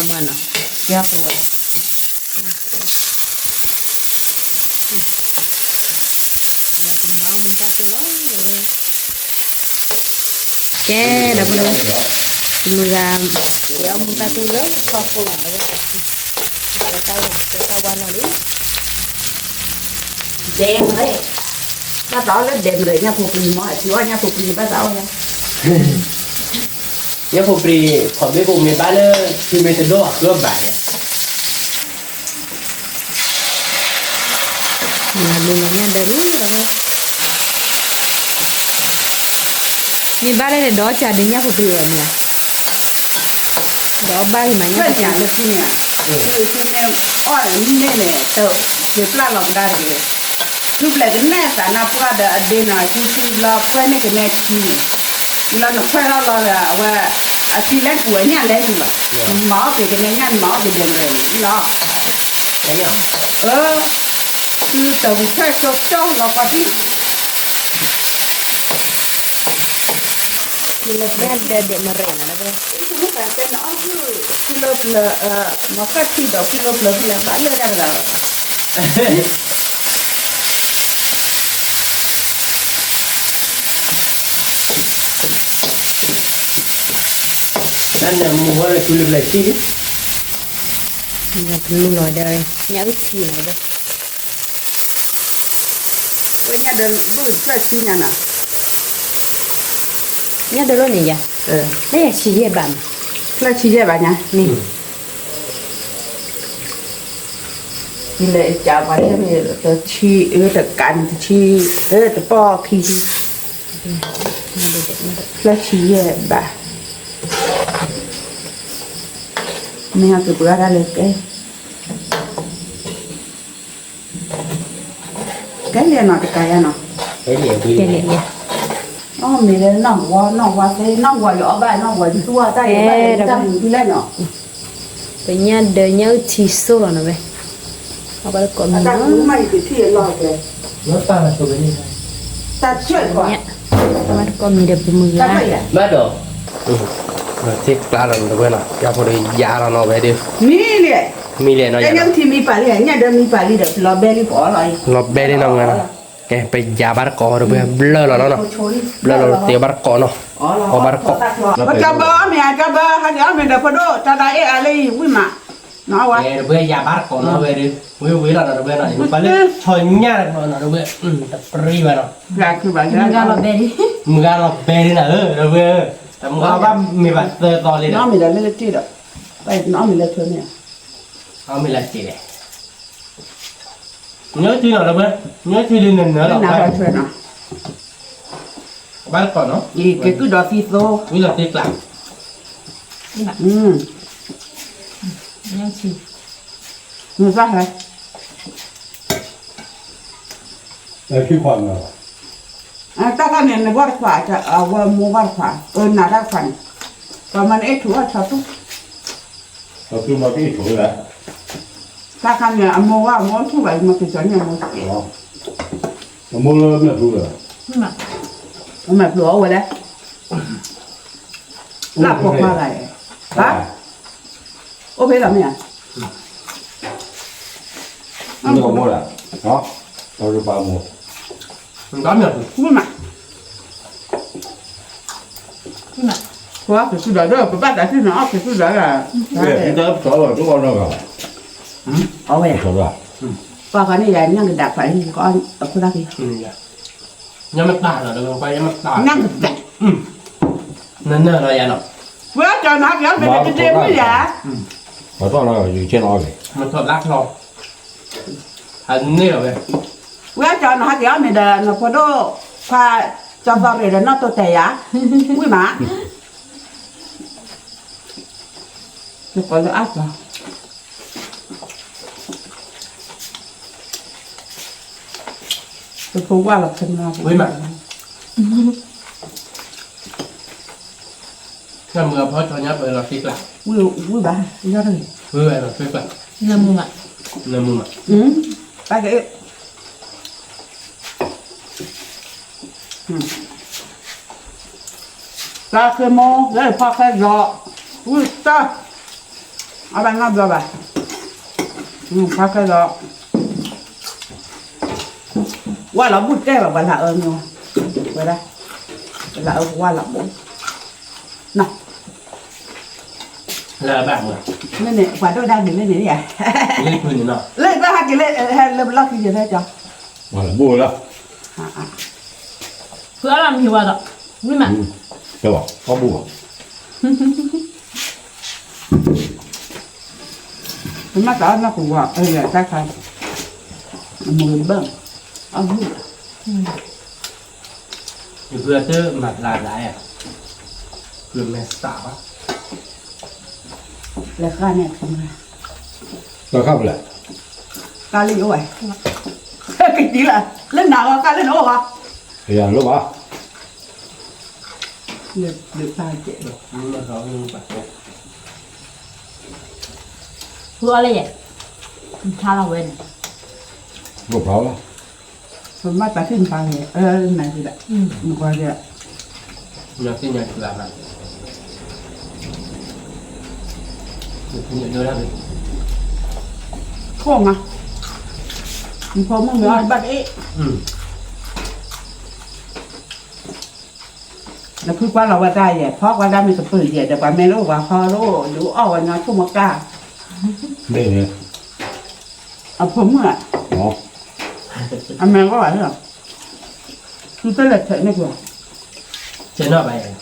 မံလံနီၤ, ညီဆီလၢ မုၢ်သၣ်နီၤ, အီ ကဲအီၣ်သိလီၤနီၤ မုၢ်ဂၤနီၤ, ကဲအီၣ်သိလီၤ ကဲ ဒီပုၢ်ဝဲၢ်, မုၢ်ဂၤ ကဲအီၣ်မူတၢ်တူၢ်လၢထီၣ်သိလီၤနီၤ, တၢ်ဝါနီၤလံ, ဒဲမရ့ၣ်, ဘၣ်သးအီၣ်လၢဒဲမရ့ၣ် ညၣ်ဖိပျံၤမ့ၢ် အထံအီၣ်ညၣ်ဖိပျံၤဘၣ်သးအီၣ်လၢ ညၣ်ဖိပျံၤ ခီၣ်ဘ့ၣ်ဖိမ့ၢ်ဘၣ်လၢ ဖံမ့ၢ်တဒိၣ်အကျိဘၣ်န့ၣ်, မ့ၢ်ဘၣ်လၢန့ၣ် ဒီးကၢ်ဒုးညၣ်ဖိပျံၤဝဲမ့ၢ်ဧါ, ဒီးဘၣ်ဂ့ၤမးညၣ်ဖိပျံၤလၢဖံန့ၣ်, ဖံမ့ၢ်အီၣ်န့ၣ် တပျၢ်လီၤကဒါတဂ့ၤ, ထူပျဲၢ်ကနဲၣ်သးနၢ်ပှၢ်ဒီးအဒ့နီၤ ထူထူလီၤပှဲၤန့ၣ်ကနဲၣ်ထံန့ၣ်, လီၤနခွဲးထီၣ်လီၤဒီး အဝဲ အထံလဲၣ်ကူၣ်အညၣ်လဲၣ်ကူၣ်လီၤ, မၤအီၣ်က့ၤကနဲၣ်ညၣ် နမၤအီၣ်က့ၤဒဲမရ့ၣ်န့ၣ်လီၤ, သုတဝံၤထွဲစိကၠီလီၤပှၤဖံ ညၣ်ဒဲဒဲမရ့ၣ်နီၤ, ဖံလၢပလၢ မၤကၢၣ်ထံဒီးဖံလၢပလၢ မၤကၢၣ်ဖံလၢဘၣ်လၢတၢ်တဂၤလီၤ, တၢ်နၢမူဝဲလၢထူလၢပျဲၢ်ထံလံ, ကလူလီၤဒီး ညၣ်အုၣ်ထံလီၤဒီး ဝဲညၣ်ဒၢဘုၣ်ဖျၢၣ်ဆံညါနီၤ, ညၣ်ဒၢလိၣ်န့ၣ်ယၤ, လၢယၤဆံယဲၢ်ဘးမး, ဖျၢၣ်ဆံယဲၢ်ဘးညါန့ၣ်, ယလဲၤကးပှၤထဲန့ၣ် တဆံအၢ တကးန့ၣ်တဆံ, တပီၢ်ခံဆံ, ဖျၢၣ်ဆံယဲၢ်ဘး, မ့ၢ်ဟဲက့ၤပှၤဒၣ်လဲၣ်ကဲ ကဲလံနီၤ တကးယါနီၤ, ကဲလံ, အီၣ်မ့ၤလၢနီၢ်ဝါ နီၢ်ဝါသ့ နီၢ်ဝါယအီၣ်ဘၣ် နီၢ်ဝါယသူၣ်အီၣ်တၢ်ယဘၣ် တၢ်မုာ်ဒ်လဲၣ်နီၤ, ပညၣ်ဒၢညၣ်အုၣ်ထံစိၣ်လီၤနီၤဝဲ, အီၣ်ဘၣ်တကိးမံၤနီၤ, တၢ်ဆၢၣ်, ဘၣ်တကိးမံၤဒီးပမုၢ်ဂၤ, ဘၣ်ဒီး သ့ၣ်ကျါလီၤနီၤတဝဲနီၤ ယၤဖိဒီးယၤလီၤနီၤဝဲဒီး, မံလံ, မံလံနီၤ ညၣ်အုၣ်ထံမံပာ်လံ ညၣ်ဒၢမံပာ်လံဒီး လီၤဘဲလံပအီၣ်လီၤအံၤ, လီၤဘဲလံနီၤမုၢ်ဂၤနီၤ, ကဲ ပယၤဘၣ်တကိးဒီး ပဘျၢလီၤနီၤနီၤ, ဘျၢလီၤတ့ဘၣ်တကိးနီၤ, အီၣ်ဘၣ်တကိး, ပကဘၣ်အီၣ်မ့ၤ ကဘၣ်ဟးက့ၤအီၣ်မ့ၤဒီးဖိဒိၣ် တၢ်ဒၣ်အ့ၣ်အါလၢအံၤဝံၣ်မး, နီၤဝဲ ပယၤဘၣ်တကိးနီၤဝဲဒီး ဝံၤဝံၤလီၤနီၤတဝဲနီၤ, ပှၤလၢဆီညၣ်တကိးနီၤတဝဲ, တပြံဘၣ်နီၤ, မုၢ်ဂၤလီၤဘဲလံ, မုၢ်ဂၤလီၤဘဲလံနီၤ တဝဲ, တမုၢ်ဂၤဘၣ်မ့ၢ်ဘၣ်သၢသီလံဒီး, နီၢ်မ့ၤလၢလၢတ့ၢ်ဒီး, နီၢ်မ့ၤလၢထွဲမ့ၢ်, အီၣ်မ့ၤလၢတ့ၢ်လဲၣ် ညၣ်ထံနီၤလၢဝဲ, ညၣ်ထံဒ်နနၢၤလီၤ, ဘၣ်တကိးနီၤ, က့ၤကုၢ်ဒီးသံသိ, ဝံၤလီၤသံကျး, ညၣ်ထံ, နသၣ်ဟဲ, တၢ်ခါန့ၣ် နဝၢ်တခွး, အဝဲမိၢ်ဝၢ်တခွး, အနၤတၢ်တခွးန့ၣ်, ပှၤမၤနအ့ၣ်ထူၣ်အီၣ်ဆီထူၣ်, ဆီထူၣ်မၤက့ၤအ့ၣ်ထူၣ်လၢ, တၢ်ခါန့ၣ် အမိၢ်ဝၢ်မိၢ်ထူၣ်ဘၣ် မၤက့ၤကီန့ၣ်အမိၢ်, အမိၢ်လၢမဲာ်ဖျိလၢ, မဲာ်ဖျိအီၣ်ဝဲလဲၣ်, လၢပိာ်ခွါဂၤ, ဘၣ် အိၣ်ဖဲလီၤမ့ၢ်ဧါ, မိၢ်လၢ, ပၢ်မိၢ်, မ့ၢ်မး, ပှၤက့ၤကုၢ်ဒီး ပဘၣ်သးထံၣ်န့ၣ် အီၣ်က့ၤကုၢ်ဒီး, အဝဲ, ပှၤခါန့ၣ်ယၤ ညၣ်ကဒးခွးလံ ကအီၣ်အခိၣ်သၣ်က့ၤ, ညၣ်မတၢ်လီၤ, ညၣ်မတၢ်, နနၢၤလီၤယၤနီၤ, ဝဲကၠီနဟးက့ၤအီၣ်မ့ၢ်ဒီး တဒ့မုၣ်ယၤ, ပှၤထီၣ်လီၤ ယူၤဆဲလီၤအီၣ်က့ၤ, မထီၣ်ဘျါထီၣ်, ဟးန့ၢ်လီၤဝဲ, ဝဲကၠီနဟးက့ၤအီၣ်မ့ၢ်ဒီး နဖိဒိၣ်ခွါ, ကၠီသီရ့ၣ်ဒီးနီၢ်တိတဲာ်ယၤ, ဝံၣ်မး, ယကိးလၢအါကျီ ပဖိဝၢ်လီၤဖဲမး, ဝံၣ်မး, တၢ်မုာ်အဖီထီညါပၢၢ်လီၤသံကျး, ဝံၣ်ဘၣ်, ဝံၣ်ဘၣ်လီၤသံကျး, နမုာ်မး, နမုာ်မး, တၢ်က့ၤ တၢ်ခ့မိၢ် လၢဖီခဲလီၤ, ဝံၣ်တၢ်, အဘၣ်နီတဘျီဘၣ်, ဖီခဲလီၤ, ဝၢ်လီၤဘူၣ်တဲဘၣ် ပှၤလၢအၢန့ၣ်, ဝဲဒၣ်, ပှၤလၢအၢပဝၢ်လီၤဘူၣ်, နီၤ လၢအဘၣ်မုာ်, မ့ၢ်န့ၣ် ပှၤဒိၣ်ဒၣ်က့ၤလၢန့ၣ်ဧါ, လၢတၢ်ဟဲက့ၤလၢ ဟဲလၢပလီၢ်ခံက့ၤဖဲကၠီ, ဝၢ်လီၤဘူၣ်လီၤ, ဖုအါလီၤမံၤဝါဒီး, ဝံၣ်မး, တဲဘၣ် ကီၢ်ဘူၣ်ဘၣ် ပမ့ၢ်တအီၣ်နီၢ်ကဝီၤ အတၢ်ခါ, အမိၢ်ဘၣ်, အဘူၣ်, ယဖုအတမၤပျၢ်လၢ်ဧါ, ဖုမဲာ်သၣ်ဘၣ်, လဲၤဃၣ်န့ၣ်, လဲၤဃၣ်ဖဲလဲၣ်, ကၢ်လၢယအိၣ်ဝဲ, ကတံၤလၢ, လၢနၤဂီၢ်ကၢ်လၢနအိၣ်ဂီၢ်, ယၤလၢဘၣ် လၢတၢ်ကဲး, ဖုအီၣ်လၢယဲ, ထါလီၤဝဲန့ၣ်, ဘိၣ်ဖျါလီၤ, ပမ့ၢ်တထံၣ်နဖါန့ၣ်, နကွၢ်ကဲ, နသ့ၣ်ညါကလါဘၣ်, နဒိၣ်ဒၣ်, ခိၣ်မး, နဖိမုၣ်မ့ၢ်အီၣ်ဘၣ်တအ့ၣ် နဖုကွၢ်လီၤဝဲတၢ်ယဲၢ်, ဖီကွၢ်ဒၣ်မ့ၢ်ကပၢၢ်ယဲၢ်ဒီး ပှၤမ့ၢ်လၢပှၤဟီလၢအိၣ်ဒုးအီၣ်ဝဲညီဆိကမိၣ်ကၢ်, မ့ၢ်န့ၣ်, အဖိမုၣ်ဧါ, အမဲာ်ဂီၢ်ဘၣ်လီၤ, သုတလဲၤထဲးန့ၢ်ကွၢ်, ထဲးနီၣ်ဘၣ်ယဲၢ်,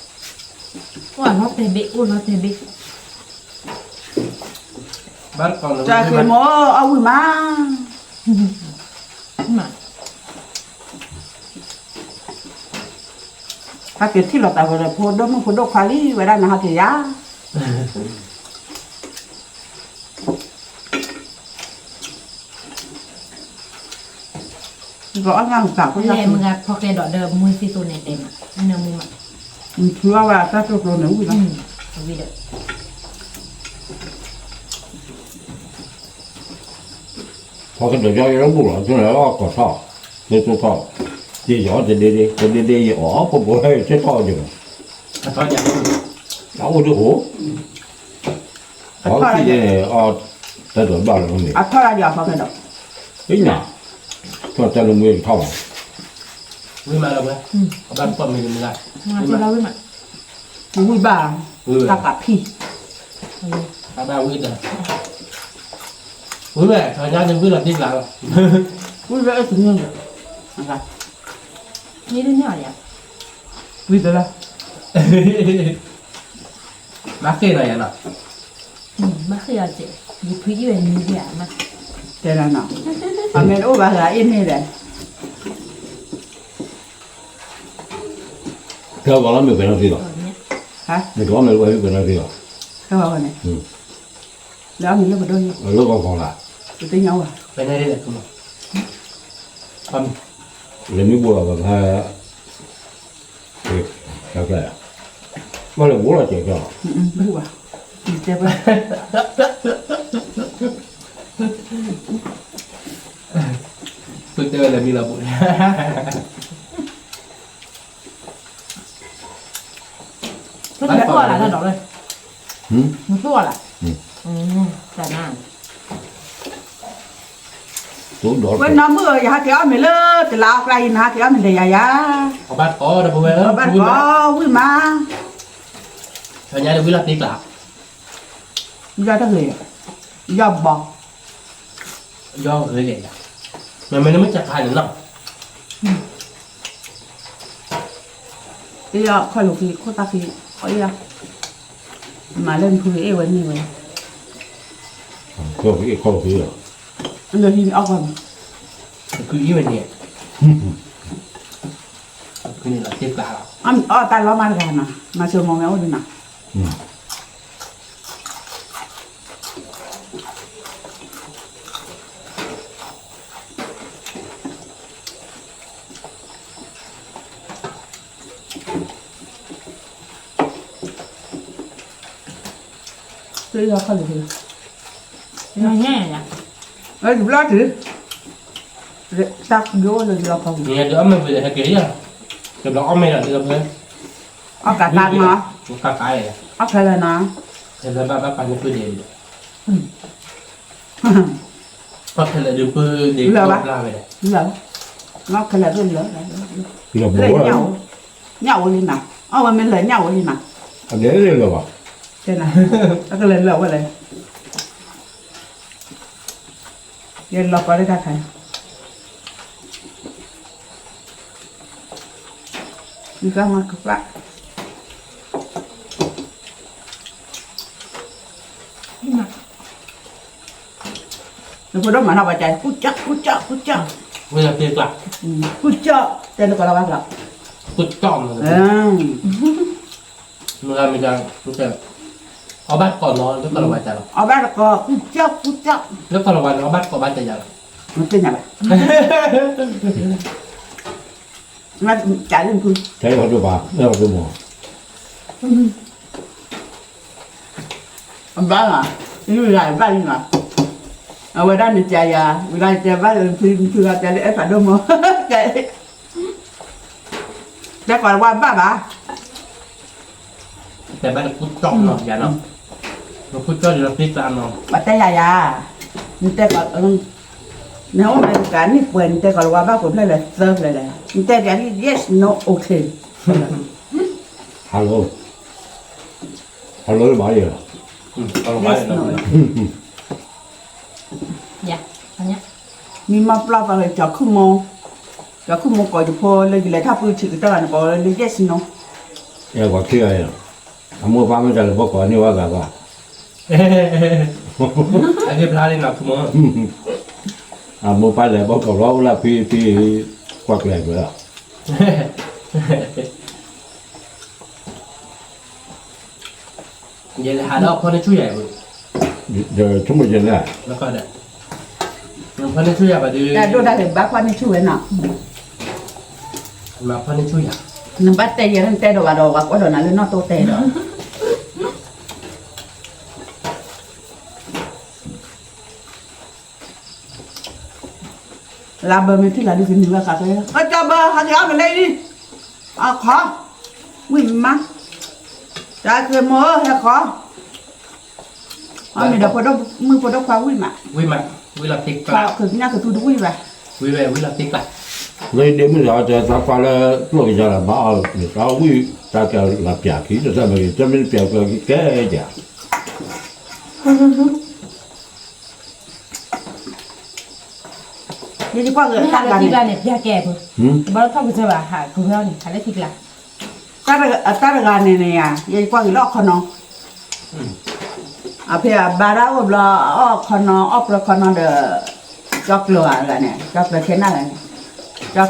အိၣ်လီၤတဲာ်ဘ့ၣ်, အိၣ်လီၤတဲာ်ဘ့ၣ်, တၢ်ဃ့မိၢ်အီၣ်ဝံၣ်မး ဟဲက့ၤထံၣ်လိာ်သးဝဲဒီး ဖိဒိၣ်မုၣ်ဖိဒိၣ်ခွါလံ ဝဲဒၣ်နဟဲက့ၤယၤ, လဲၤမုၢ်ဂၤဖီကျဲဒီးဒီးမွ့ၢ်သံသိးန့ၣ်တဲမး, နမုာ်မး, နဖုအီၣ်ဝဲအတၢ်တိၢ်ကျိၤန့ၣ်ဝံၤလီၤ, ဝံၤဒီး ဖီကဒီးယီယလၢဘူၣ်လီၤ ဆိန့ၣ်လီၤကီၢ်ထီၣ်, သ့ၣ်တိၢ်ထီၣ်, ယယီတဒ့ဒ့ တဒ့ဒ့ ယအီၣ်ဖိဖိဟဲဆၢထီၣ်ယီ, အအိၣ်ဒ်အိၣ်, အထီၣ်, တၢ်တဘၣ်လီၤမ့ၢ်, အထီၣ်လၢယဖီကဒီး, သ့ၣ်ညါ, ထီၣ်တၢ်လၢမွေးထီၣ်ဘၣ်, ဝံၤမးလီၤဝဲ, အဘၣ်ပီၣ်မ့ၢ်လၢမ့ၢ်လၢ, ဝံၤမး, ဝံၤဘၣ်, တၢ်ပာ်ဖံး, အဘၣ်ဝံၤဒီး, ဝံၤဝဲ ထီၣ်ညါန့ၣ်ဝံၤလီၤတံၢ်ကျါလီၤ, ဝံၤလၢအၢၣ်တမံၤ, မ့ၢ်တမ့ၢ်အီၤယၤ, ဝံၤတလၢ, မၤဃ့ၢ်နီၤယၤနီၤ, မၤဃ့ၢ်အီၤကဲ, ယဖုအံၤဝဲနံၤဒံးဧါမး, တဲလၢနီၤ အမဲာ်တအိၣ်ဘၣ်လၢအအ့ၣ်န့ၣ်ဒီး, ကဲဝဲလီၤမ့ၢ်ပှဲၤနီၣ်သ့လီၤ, မ့ၢ်တအီၣ်မ့ၢ်လၢပှဲၤနီၣ်သ့လီၤ, ကဲဝဲန့ၣ်, လၢအမ့ၢ်လၢပဒိၣ်, လၢကီၢ်ကီၢ်လၢ်, ပသ့ၣ်ညါဝဲ, လဲၤမ့ၢ်ဘိးလီၤပဖါ ဘၣ်လဲၤဘိးလီၤစဲးကၠီ, တဲဝဲ, တဲဝဲလဲၤမံလီၤဘိး, ဘၣ်လဲၤဘိးလီၤ, မ့ၢ်ဘိးလီၤ, တၢ်နါ ဝဲနီၢ်မုၣ်ဧၢ, ယဟးက့ၤအီၣ်မ့ၤလၢတလးအကျါအံၤ နဟးက့ၤအီၣ်မ့ၤဒီးယၤယၤ, အဘၣ်တကိးဒီးပဝဲလၢ အဘၣ်တကိးဝံၣ်မး, ညါဒီးဝံၣ်လီၤတ့ကျါ, ယီၢ်တဂ့ၤ, ယီၢ်ဘီ, ယီၢ်ဂ့ၤဂ့ၤ, မ့မ့ၢ်နမ့ၢ်စးခါန့ၣ်နီၤ အ့ၣ်ယီၤခီၣ်လိာ်ဖံးခိၣ်သၣ်ဖံး, အ့ၣ်ယီၤ, မၤလၢနဖုအ့ၣ်ဝဲန့ၢ်ဝဲ, ခီၣ်ဖံးအ့ၣ်ခီၣ်ဖံးလီၤ, လၢဟံးန့ၣ်အီၣ်ကွၢ်မး, ဖုအ့ၣ်ဝဲန့ၣ်, ဖုန့ၣ်လီၤတ့ကျါလီၤ, အီၣ်တၢ်လီၤမးတဂၤနီၤ, မၤဆိမိၣ်မ့ၢ်အိၣ်ဒံးနီၤ တဘျီတုၤ, တၢ်ဒိၣ်လၢလီၤခီပူၤ, တဘျီအီၣ်မ့ၤဒီးဟဲက့ၤယၤ, တဘျီအီၣ်မ့ၤဒီးဒ်လီၤဖဲ, အီၣ်ကးကါမး, အီၣ်ခဲလၢာ်နီၤ, ခဲလၢာ်ဘၣ်ဘၣ်ပာ်န့ၢ်ပၢၢ်ဒဲး, အီၣ်ခဲလၢာ်ဒုးပၢၢ်ဒဲး, လၢာ်ဘၣ်, လၢာ်, အီၣ်ခဲလၢာ်ဒုးလၢာ်, လၢာ်, ညၣ်အိၣ်လံနၤ, အီၣ်ဝဲမ့ၢ်လၢာ်ညၣ်အိၣ်လံနၤ, အဒဲလၢာ်ဘၣ်, အကလဲၤလၢာ်ဝဲလဲၣ်, ယလီၤကီးလၢတၢ်ခါ, ယကမၤကပၣ် နဖိဒိၣ်မၤနီၢ်ပှၤကၢ် ကူၣ်ကၠီၣ် ကူၣ်ကၠီၣ် ကူၣ်ကၠီၣ်, ဝဲဒၣ်တ့ကျါ, ကူၣ်ကၠီၣ် တဲလၢကီၢ်လီၤဘၣ်ကျီၢ်, ကူၣ်ကၠီၣ်မး, မ့ၢ်ဂ့ၤမ့ၢ်ကၢ်, အီၣ်ဘၣ်တကိးနီၤ လၢကီၢ်လီၤဝါကၢ်လီၤ, အီၣ်ဘၣ်တကိး ကူၣ်ကၠီၣ် ကူၣ်ကၠီၣ်, လၢကီၢ်လီၤဝါန့ၣ် အီၣ်ဘၣ်တကိးဘၣ်တဲယၤလီၤ, မ့ၢ်သ့ၣ်ညါဘၣ် မ့ၢ်ကၢ်လံဖု, ကၢ်လံဖုဘၣ်, အဘၣ်လီၤ, ယုၢ်ယၤဘၣ်လံလီၤ, အဝဲဒၣ်န့ၣ်ကၢ်ယၤ, ဝဲဒၣ်တဲဘၣ်လၢဖု, ဖုဂၤတဲလၢအဲၣ်ဖးဒိၣ်မး, တဲကိးဝဲဘၣ်ဘၣ် တဲဘၣ်လၢကူၣ်ကၠီၣ်နီၤ ယၤနီၤ, နကူၣ်ကၠီၣ်ဒ်လီၤသ့ၣ်ကျါနီၤ, ပှၤတဲယၤယၤ, နတဲကိး, နအိၣ်မ့ၢ်တကးန့ၣ်ပှဲၤ နတဲကိးလၢဝါဘၣ်ကိးဖျၢၣ်လဲၣ်သၢဖျၢၣ်လဲၣ်, နတဲပျးလံ yes no okay, hello, hello ဘၣ်ယၤ, yes no, မ့ၢ်မၤပျီပှၤလၢကၠီၤခုၣ်မိၢ်, ကၠီၤခုၣ်မိၢ်ကိးယဖိလၢယလဲၤထီၣ်ပှၢ်ထံးကတၢၢ်ဘၣ်န့ၣ် ကိးလၢ yes no, အဲၣ်ပှၤခံဂၤအံၤ, အမိၢ်ပၢ်မ့ၢ်တၢ်လၢဘီကိးန့ၢ်ဝဲဂၤဘၣ်, အက့ဖျါလံနီၤ ခုမိၢ်, အမိၢ်ပၢ်လဲၤဘီကိးလီၤအိၣ်လၢဖံဖံ, ကွၢ်ကျဲၤကွဲးလီၤ ယလဲၤဟးဒီးဖီန့ၢ်ဆူၣ်ယၤ, ဒီးဆိကမိၣ်ယလဲၣ်, ဖီန့ၢ်ဆူၣ်ယၤဘၣ်ဒီး, တၢ်ဒိၣ်တၢ်ဂ့ၤဘၣ်ဖီန့ၢ်ဆူၣ်ဝဲနီၤ, မၤဖီန့ၢ်ဆူၣ်ယၤ, နဘၣ်တဲယဲၢ် နတဲဒီးဝဲဒီး ဝဲကွၢ်ဒီးနၤလၢနီၢ်တိတဲဒီး လါဘၢမ့ၢ်ထံၣ်လၢဒုးကနံၤဝဲဃးဖဲ, ကၠီဘၢ ဟးက့ၤအီၣ်ကလဲအံၤ, အခီ, ဝံၣ်မး, တၢ်က့ၤမိၢ်ဧၢ ဟဲခီ, အီၣ်မ့ၤဒီးဖိဒိၣ်မုၣ်ဖိဒိၣ်ခွါဝံၣ်မး, ဝံၣ်မး, ဝံၣ်လီၤသ့ၣ်ကျါ, ကညၣ်ကသူတဝံၣ်ဘၣ်, ဝံၣ်ဝဲ ဝံၣ်လီၤသ့ၣ်ကျါ, လၢဒ့မုၣ်ဒီး တၢ်သးကွၢ်လၢကျိၣ်ကယၤလီၤဘၣ်အီၤ တၢ်ဝံၣ်တၢ်ကလီၤပျးခံ တၢ်မ့ၢ်တမ့ၢ်ပျးကျၢၤကဲကဲ ယကွၢ်ဂ့ၤအတၢ်တဂၤန့ၣ် ပျဲကဲအပူၤ, ဘၣ်ထီၣ်ကစၢၢ်ဘၣ် ဟးကဝဲအီၤန့ၣ် ဟးလၢထံကျါ, အတၢ်တဂၤန့ၣ်န့ၣ်ယၤ ယကွၢ်ဂ့ၤလၢအခီနီၤ, အဖဲအဘါဒၣ်အိၣ်ဘျီ အအီၣ်ခီနီၤ အီၣ်ပြၢခီနီၤဒီး, ကၠီကျၢၤဧါန့ၣ် ကၠီကျၢၤခဲနၢ်ဂၤန့ၣ် ကၠီကျၢၤ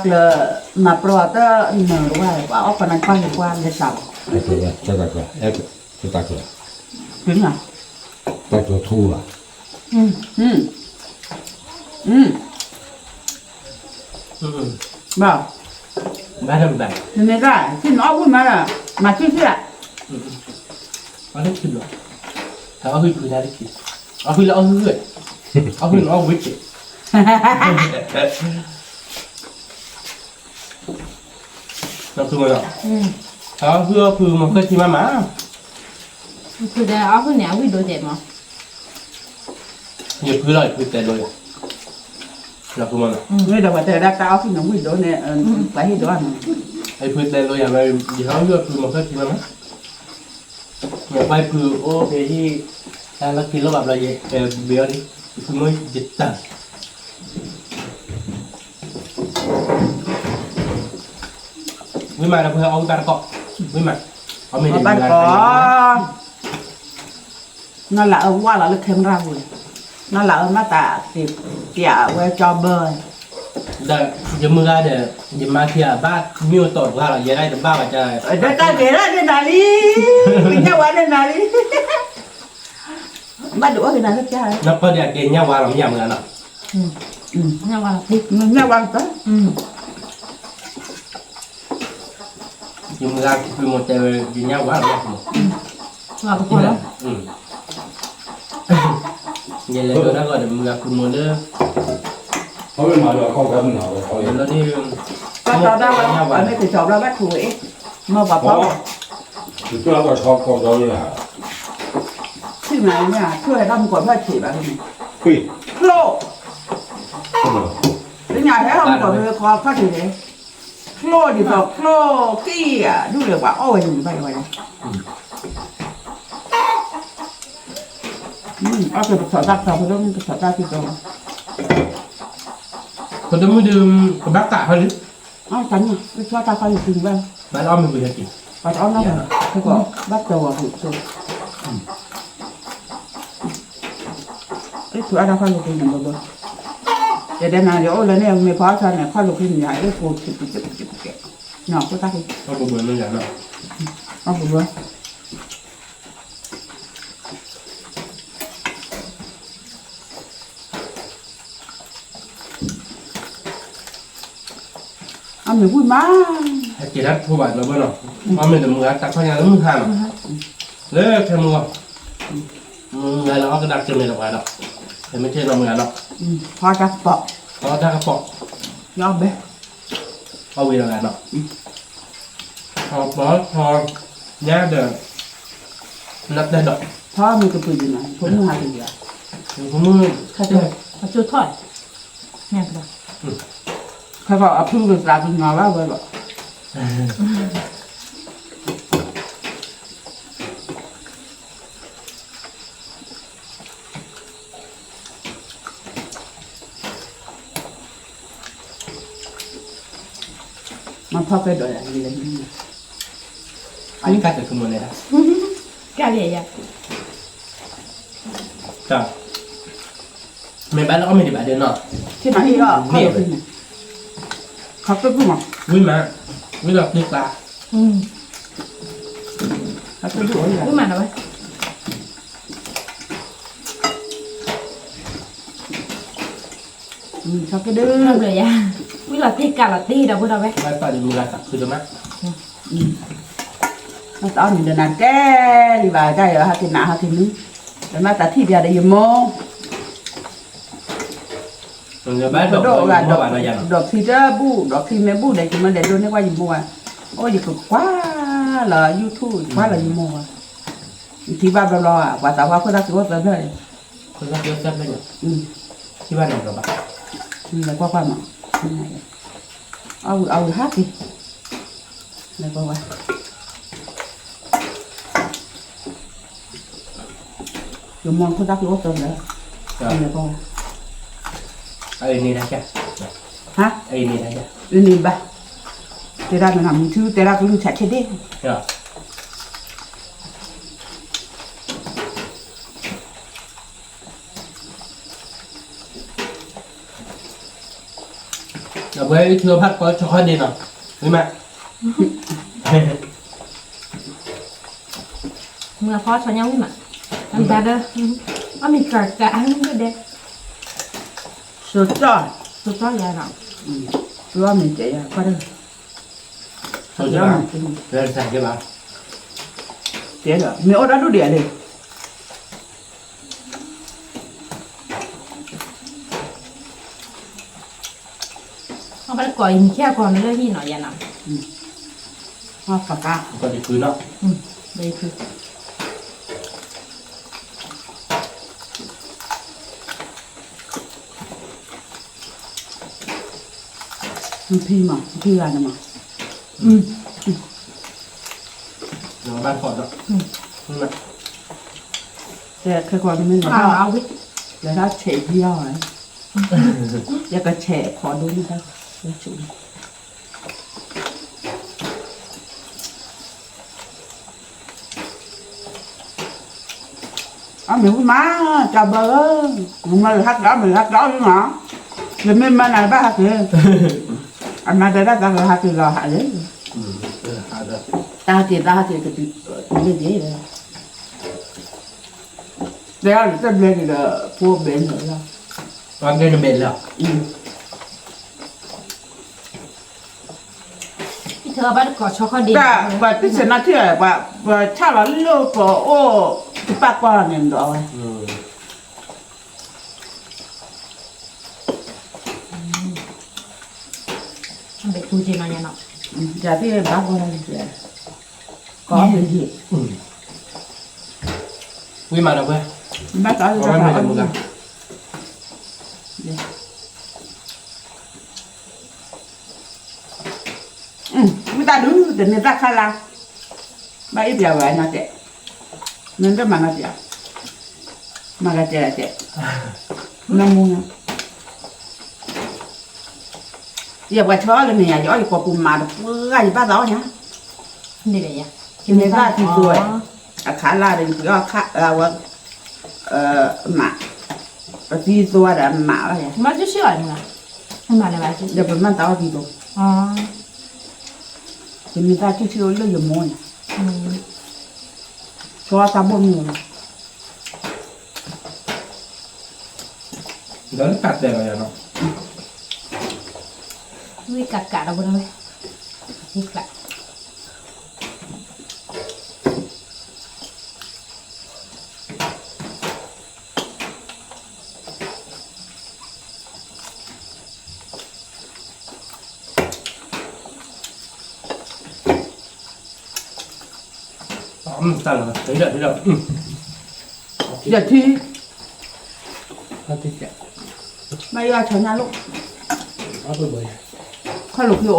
မၤပြီတနၢၤတဝၢ် ပှၤအီၣ်ခီနၤတခွါဂ့ၤပှၤလဲၤစးလီၤ တၢ်ကျၢၤထူဧါ ဘၣ် နမ့ၢ်တၢ် ထံၣ်နအီၣ်ဝံၣ်မးလၢ မၤထံၣ်ထံၣ်ဧါ အီၣ်လၢထံၣ်ဘျီ အီၣ်ဟုၣ်ဖုဒၣ်တထံၣ် အီၣ်ဟုၣ်လၢအီၣ်ဟုၣ် အီၣ်ဟုၣ်နအီၣ်ဝံၣ်က့ၤ နဖုမနီၤ အီၣ်ဟုၣ်အီၣ်ဖုမၤဃၢၤထံမးမး ဖုဒၣ်အီၣ်ဟုၣ်န့ၣ် အဝံၣ်ဒိၣ်ဒဲးမး ယဖုလီၤ ယဖုတဲဒိယၤ နဖုမနီၤ မ့ၢ်ဒီးပှၤတဲဒၣ်တၢ်အီၣ်ဟုၣ်န့ၣ်ဝံၣ်ဒိၣ်န့ၣ် ပှၤဟ့ၣ်ဒိၣ်အါမး ယဖုတဲဒိယၤ ယဟီၣ်ဟုၣ်အီၣ်ဖုမၤဃၢၤထံမးမး ယပှၤဖုအိၣ်ဖဲဟံၣ် တၢ်လီၢ်ခံလီၢ်ဘၣ်ဘျီယဲ ဘ့အီၤလံ ယဖုမ့ၢ်ယတၢ် ဝံၣ်မးဒီးဖဲအီၣ်ဝံၣ်ဘၣ်တကီၢ် ဝံၣ်မး အီၣ်မ့ၢ်ဘၣ်တကီၢ် နီၢ်လၢအဝၢ်လီၤလၢ camera ပူၤန့ၣ် နီၢ်လၢအမၤတၢ်သ့ၣ်ပျးဝဲကၠီဘၢ ဒီးယမုၢ်ဂၤဒီး ယမါခံဂၤဘၣ်မ့ၢ်အတီၢ်ပှၤလီၤ ယဲဒၣ်တဘၣ်ဘၣ်ကၢ် ဒီးတၢ်ကဲဒၣ်န့ၣ်နၤလံ ကညၣ်ဝါန့ၣ်နၤလံ ဘၣ်ဒုးအိၣ်က့ၤနၤလၢပျၢ် နပၢ်ဒီးအကဲညၣ်ဝါလီၤမ့ၢ်မုၢ်ဂၤနီၤ ညၣ်ဝါလီၤ ညၣ်ဝါလီၤ ယမုၢ်ဂၤဖုမီၤတဲဝဲ ယညၣ်ဝါလီၤ ယလဲၤဒိးတၢ်ဂီၤဒီးမုၢ်ဂၤဖုမီၤလၢ လီၤဒ် တၢ်တီဒၣ်ဝဲ အမ့ၢ်ကစီၤဘျီဘၣ်ထူဝဲအ့ၣ် မ့ၢ်ပှၤဖီ ထံၣ်မးန့ၣ် ချိၣ်ဟဲတၢ်မူကီၢ်ဖျၢၣ်ဆံးဘၣ်န့ၣ် ချိၣ် လၢညါဟဲတၢ်မူကီၢ်ဖျၢၣ်ခီခီၣ်ထံးလဲၣ် ချိၣ်ဒ်သိးချိၣ်က့ၣ်ဧါ ဒူၣ်လဲၣ်ပှၤအီၣ်ဝဲန့ၣ်ဘၣ်ယဝဲလဲၣ် အီၣ်က့ၤပဆီးတၢ်ကဆီး ဖိဒိၣ်မုၣ်ကဆီးတၢ်ကံၢ်ကီ ဖိဒိၣ်မုၣ်ဒုး ကဘၣ်ကးဟီလံ အီၣ်တၢ်ညၣ် ကဆီးတၢ်ခီယုၢ်ကံၢ်ဘၣ် ဘၣ်လၢအီၣ်မ့ၢ်ဝံၤဟဲက့ၤ ပှၤတအီၣ်နီၢ်ဘၣ် ခဲကီး ဘၣ်တဝီၤဟူးစိ အ့ၣ် ဖုအါတၢ်ခီလိာ်က့ၤန့ၣ်ဘၣ်ဘၣ် ယတဲနၤ ယအိၣ်လၢန့ၣ် မ့ၢ်ဖီအီၣ်ဆီန့ၣ် ခီလိာ်က့ၤန့ၣ် ယအိၣ်ကိးဆံးပကဲးပကဲးပကဲး နီၢ်ခိၣ်တၢ်က့ၤ အီၣ်ဘၣ်ဘၣ် အမ့ၢ်ဝံၣ်မး ဟဲက့ၤတၢ်တဖိဘၣ်နီၤဘၣ်နီၤ အီၣ်မ့ၢ်တမုၢ်ဂၤတၢ်ခီညါလၢမုၢ်ဟါနီၤ လၢခဲမုၢ်ဂီၤ မုၢ်ဂၤလၢအီၣ်ကဒါက့ၤမ့ၢ်လၢပှၤဒီး ဟဲမ့ၢ်ထဲနီၤမုၢ်ဂၤနီၤ ဖီတၢ်ကပီၤ ဖီတၢ်ကပီၤ ယအီၣ်ဘဲ အီၣ်ဝံၤလီၤဂၤနီၤ ထီပီထီညါဒီး နတဲဒီး ထီမ့ၢ်ကပၤဒံးနီၤ ဖိမုၣ်ဟးက့ၤယၤ ဖိမုၣ် အကၠိထီၣ် ခဲကီးအဖုကသးကညီၤဘၣ်ဝဲလီၤ မၤဖီကဲဒီးယၤ ယလဲၤ အကါတခုမန့ၣ် ကါလံယၤ တၢ် မ့ၢ်ဘၣ်လၢအီၣ်မ့ၢ်ဒံးဘၣ်ဒဲးနီၤ ထံမၤအံၤလီၤ ခီၣ်လီၤဖံန့ၣ် ခီၣ်ကၢၢ်ကူၣ်မး ဝံၤမး ဝံၤလီၤသ့ၣ်သး ခီၣ်ကၢၢ်ကူၣ်ဝံၤမးနီၤဝဲ ခီၣ်ကၢၢ်ဒု ဝံၤလီၤသ့ၣ်ကးလီၤသ့ၣ်ဒီးဖိဒီးဝဲ ဘၣ်တၢ်ဒ်မုၢ်ဂၤသးခုတမး တၢ်အီၣ်မ့ၢ်ဒီးနၤကဲလံဘၣ် တၢ်ယၤဟးက့ၤနးဟးက့ၤနွံ ဒီးမ့ၢ်တၢ်ထံၣ်ပျးဒီးယမိၢ် ဒီးဖံတဘူၣ် ဒီးဖံမ့ၢ်ဘူၣ်ဒီး ယမ့ၢ်လဲၤဒိးန့ၢ်ကွၢ်ယမိၢ်ဝဲ အိၣ်ယကကွၢ်လီၤ YouTube ယကွၢ်လီၤယမိၢ်ဝဲ ယထံၣ်ဘၣ်ဘျီဘျီ ပှၤသးပှၢ်ခိၣ်သၣ်က့ၤအိၣ်သၢဖျၢၣ်န့ၣ် ခိၣ်သၣ်က့ၤအိၣ်သၢဖျၢၣ်န့ၣ် ထံၣ်ဘၣ်န့ၣ်ဘျီဘၣ် လဲၤကွၢ်ကွၢ်မး အဝံၤအဝံၤဟးက့ၤ လဲၤကွၢ်ကွၢ် ယမိၢ်ခိၣ်သၣ်က့ၤအိၣ်သၢဖျၢၣ် လဲၤကွၢ်ကွၢ် အအံၤန့ၣ်တၢ်က ဟါ အအံၤန့ၣ်တၢ်က အန့ၣ်ဘၣ် တဲဒၣ်မ့ၢ်မုၢ်ထူ တဲဒၣ်ကလုၢ်ဆးဆ့ဒ့ၣ် ဝဲအံၤထုးအီၣ်ဘၣ်ကီးဆီခီဒ့နီၤ, ဝံၤမး, မုၢ်အဖီဆီညါဝံၤမး, အမံၤတၢ်ဒီး, အမံၤကၢ်ကၢ်အမံၤဒဲး, စိကၠီ, စိကၠီယၤနီၤ, စိကၠီမ့ၢ်ကဲယၤ, တဲဒီး မ့ၢ်အိၣ်ဒီဒူၣ်ဒံးဧါလံ. အဘၣ်တကိးအံၤ မံၤခဲအကီၢ်မ့ၢ်လၢဟံၣ်နီၤယၤနီၤ, အဖကါ, ဘၣ်ယဖု, မဖံမး မဖံဂၤန့ၣ်မး, ဘၣ်ဖီဒီး, တဲခဲကီးတမ့ၢ်လၢ, လဲၤဒၣ်ဆဲးယံၤအီၤ, ယကဆဲးဖီဒိၣ်န့ၣ်တၢ်, အမ့ၢ်ဝံၤမး, တၢ်ဘၢဧၢ, မ့ၢ်ဟးက့ၤအီၣ် မ့ၢ်ဟးက့ၤအီၣ်လံမး, ယမ့ၢ်မၤနၤဘၣ်ဟးက့ၤ, အမၤတဲဒၣ်တၢ်ကဟးက့ၤလီၤဟးလံ, တၢ်ဟးက့ၤတၢ်ဟးက့ၤကတုၤလၢယ့ၢ်, တဲအီၤတဘျဲက့ၤဒီး ဖိဘဲန့ၣ်လီၤ, ဘဲန့ၣ်ဘဲလီၤ. ပှၤတစဲးနီၤထံၣ်, ပှၤဆၣ်လီၤလၢပအိၣ်တပာ်ကွၢ်န့ၣ်ဒီးဝဲ, ဘဲတူၢ်က့ၤနီၤညါနီၤ, ယသ့ၣ်ဘၣ်ကွၢ်လီၤ, ကီးမ့ၢ်ယံၤ, ဝံၤမးဒီးဝဲ, ဘၣ်တၢ်အီၣ်တၢ်, မ့ၢ်တၢ်ဒုး တန့ၢ်တၢ်ခါလၢ်, ဘၣ်အ့ၣ်ပျးဝဲနီၤတဲ, မ့ၢ်တမၤနီၤတဲ, မၤဂၤတဲတဲ, နမူ, ယပှၤဆၢအီၣ်လၢန့ၣ်ယၤ ယအီၣ်ယကိာ်ပူၤမးတပှၢ်ဂၤ ယဘၣ်သးအီၣ်ညါ, ယမ့ၢ်ဘၣ်သံသိဝဲ, အခါလၢ်ဒီး ယပှ့ၤအီၣ်ခါဝဲ, မး, ပသံသိဝဲဒီးမးဘၣ်ယၤ, ဒီးပမၤသးအီၣ်သံသိ, ယမ့ၢ်သးထံၣ်ထံၣ်အိၣ်လၢယမိၢ်န့ၣ်, ဆိအီၣ်သးဘိၣ်မုၢ်, ဒီးလၢတၢ်တဲလီၤယၤနီၤ, ဝံကးကးဒီးဝဲ, ဝံကး တၢ်လီၤ, ယထံ, မ့ၢ်ယွၤဆီညါလိၣ်, ခီၣ်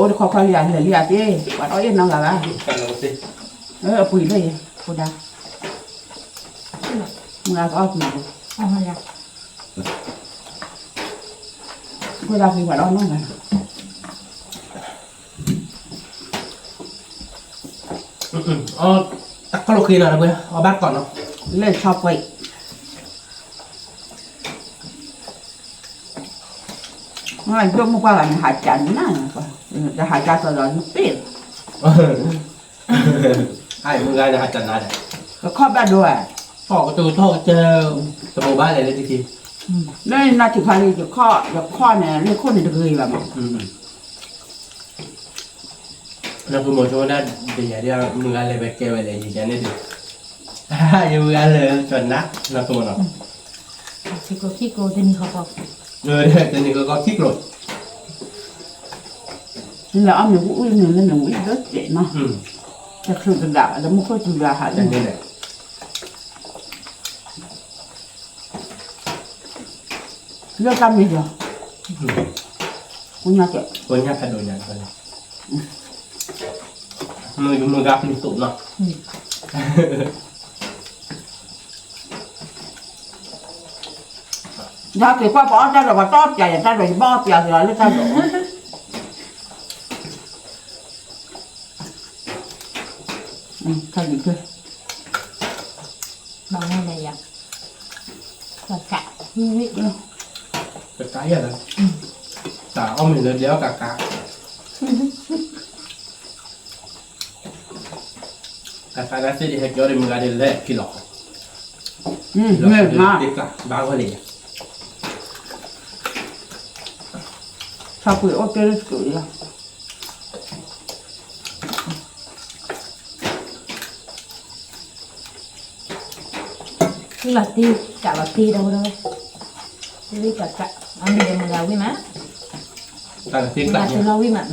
လိာ်ခံအိၣ်တခီခီလံဧါ လဲၤလံဧါတ့ၢ်, ပှၤတအီၣ်အ့ၣ်နီတဂၤဘၣ်, အပှ့ၤလၢယၤ ဖိဒါ, မုၢ်ဂၤကအီၣ်ကွံာ်, ဖိဒါက့ၤပှၤတအီၣ်နီတဂၤ တၢ်ခီၣ်လိာ်ခံနီၤ အီၣ်ဘၣ်ကီးနီၤ, လၢဆီပှဲၤ, ဒိၣ်မုၢ်ပှၢ်ဂၤန့ၣ် ဟးကၠးနၤ, ဟးကၠးသီဒီးနပ့ၢ်လီၤ, ဟဲမုၢ်ဂၤန့ၣ် ဟးကၠးနၤဒီး, ကခီၣ်ဘၣ်ဒိဝဲ, ထီၣ်ကတိၤထီၣ်ကစၢၢ်, တဘိးဘၣ်လဲၣ်လၢတက့ၢ်, လၢနၤထံၣ်ဖးလံ ယခီၣ် ယခီၣ်န့ၣ် လၢခိၣ်န့ၣ်တဂ့ၤဘၣ်မး, နီၢ်ကမိၢ်ဆိဒၣ် တယၤဒ်မုၢ်ဂၤလဲၤဝဲကဲဝဲလဲၣ် ယယၤန့ၣ်ဒုး, ယမုၢ်ဂၤလဲၤကၠီနၤ နီၢ်ကမိၢ်နီၤ, တနံၤဃီကီးခံကျိၤ, လၢအမ့ၢ်ဝံၣ်အုၣ်န့ၣ် လၢမ့ၢ်ဝံၣ်ဒိၣ်စဲးနီၤ, တချုးတဒၣ် လၢမူခိၣ်စူၤယၤဟးန့ၣ် လၢတၢ်မ့ၢ်ယီၤ, ကိညါကဲ, ကိညါဖးဒိၣ်ညါ, မုၢ်မုၢ်ဂၤပျံၤသိးနီၤ, ယက့ၤကွၢ်ပှၤအီၣ်တၢ်ဒီး ပှၤတအီၣ်ပျးယၤတၢ်ဒီး ယဘၣ်အီၣ်ပျးက့ၤလီၤလၢတၢ်ဒီး, တၢ်ဒ်ကဲ, ဘၣ်မနုၤလဲၣ်ယၤ, ပကး, ပကးယၤလီၤ, အီၣ်မ့ၤလၢဒဲအီၣ်ကးကး, ကးကးတၢ်သ့ၣ်ဒ်ဟဲက့ၤအီၣ်ဒီးမုၢ်ဂၤဒ်လဲၣ်ခံလီၤ, မ့ၢ်မ့ၢ်မ့ၢ်, ဘၣ်ဂီၢ်လံ, ဆၣ်ပှ့ၤအိၣ်တ့ၢ်လၢစကိးယၤ လီၤတံၢ်, ကးလီၤတံၢ်ဒီးဝဲ, ဝံၣ်ကးကး, အမ့ၢ်ဒီးမုၢ်ဂၤဝံၣ်မး, မုၢ်ဂၤတုၤလီၤဝံၣ်မး, တၢ်မ့ၢ်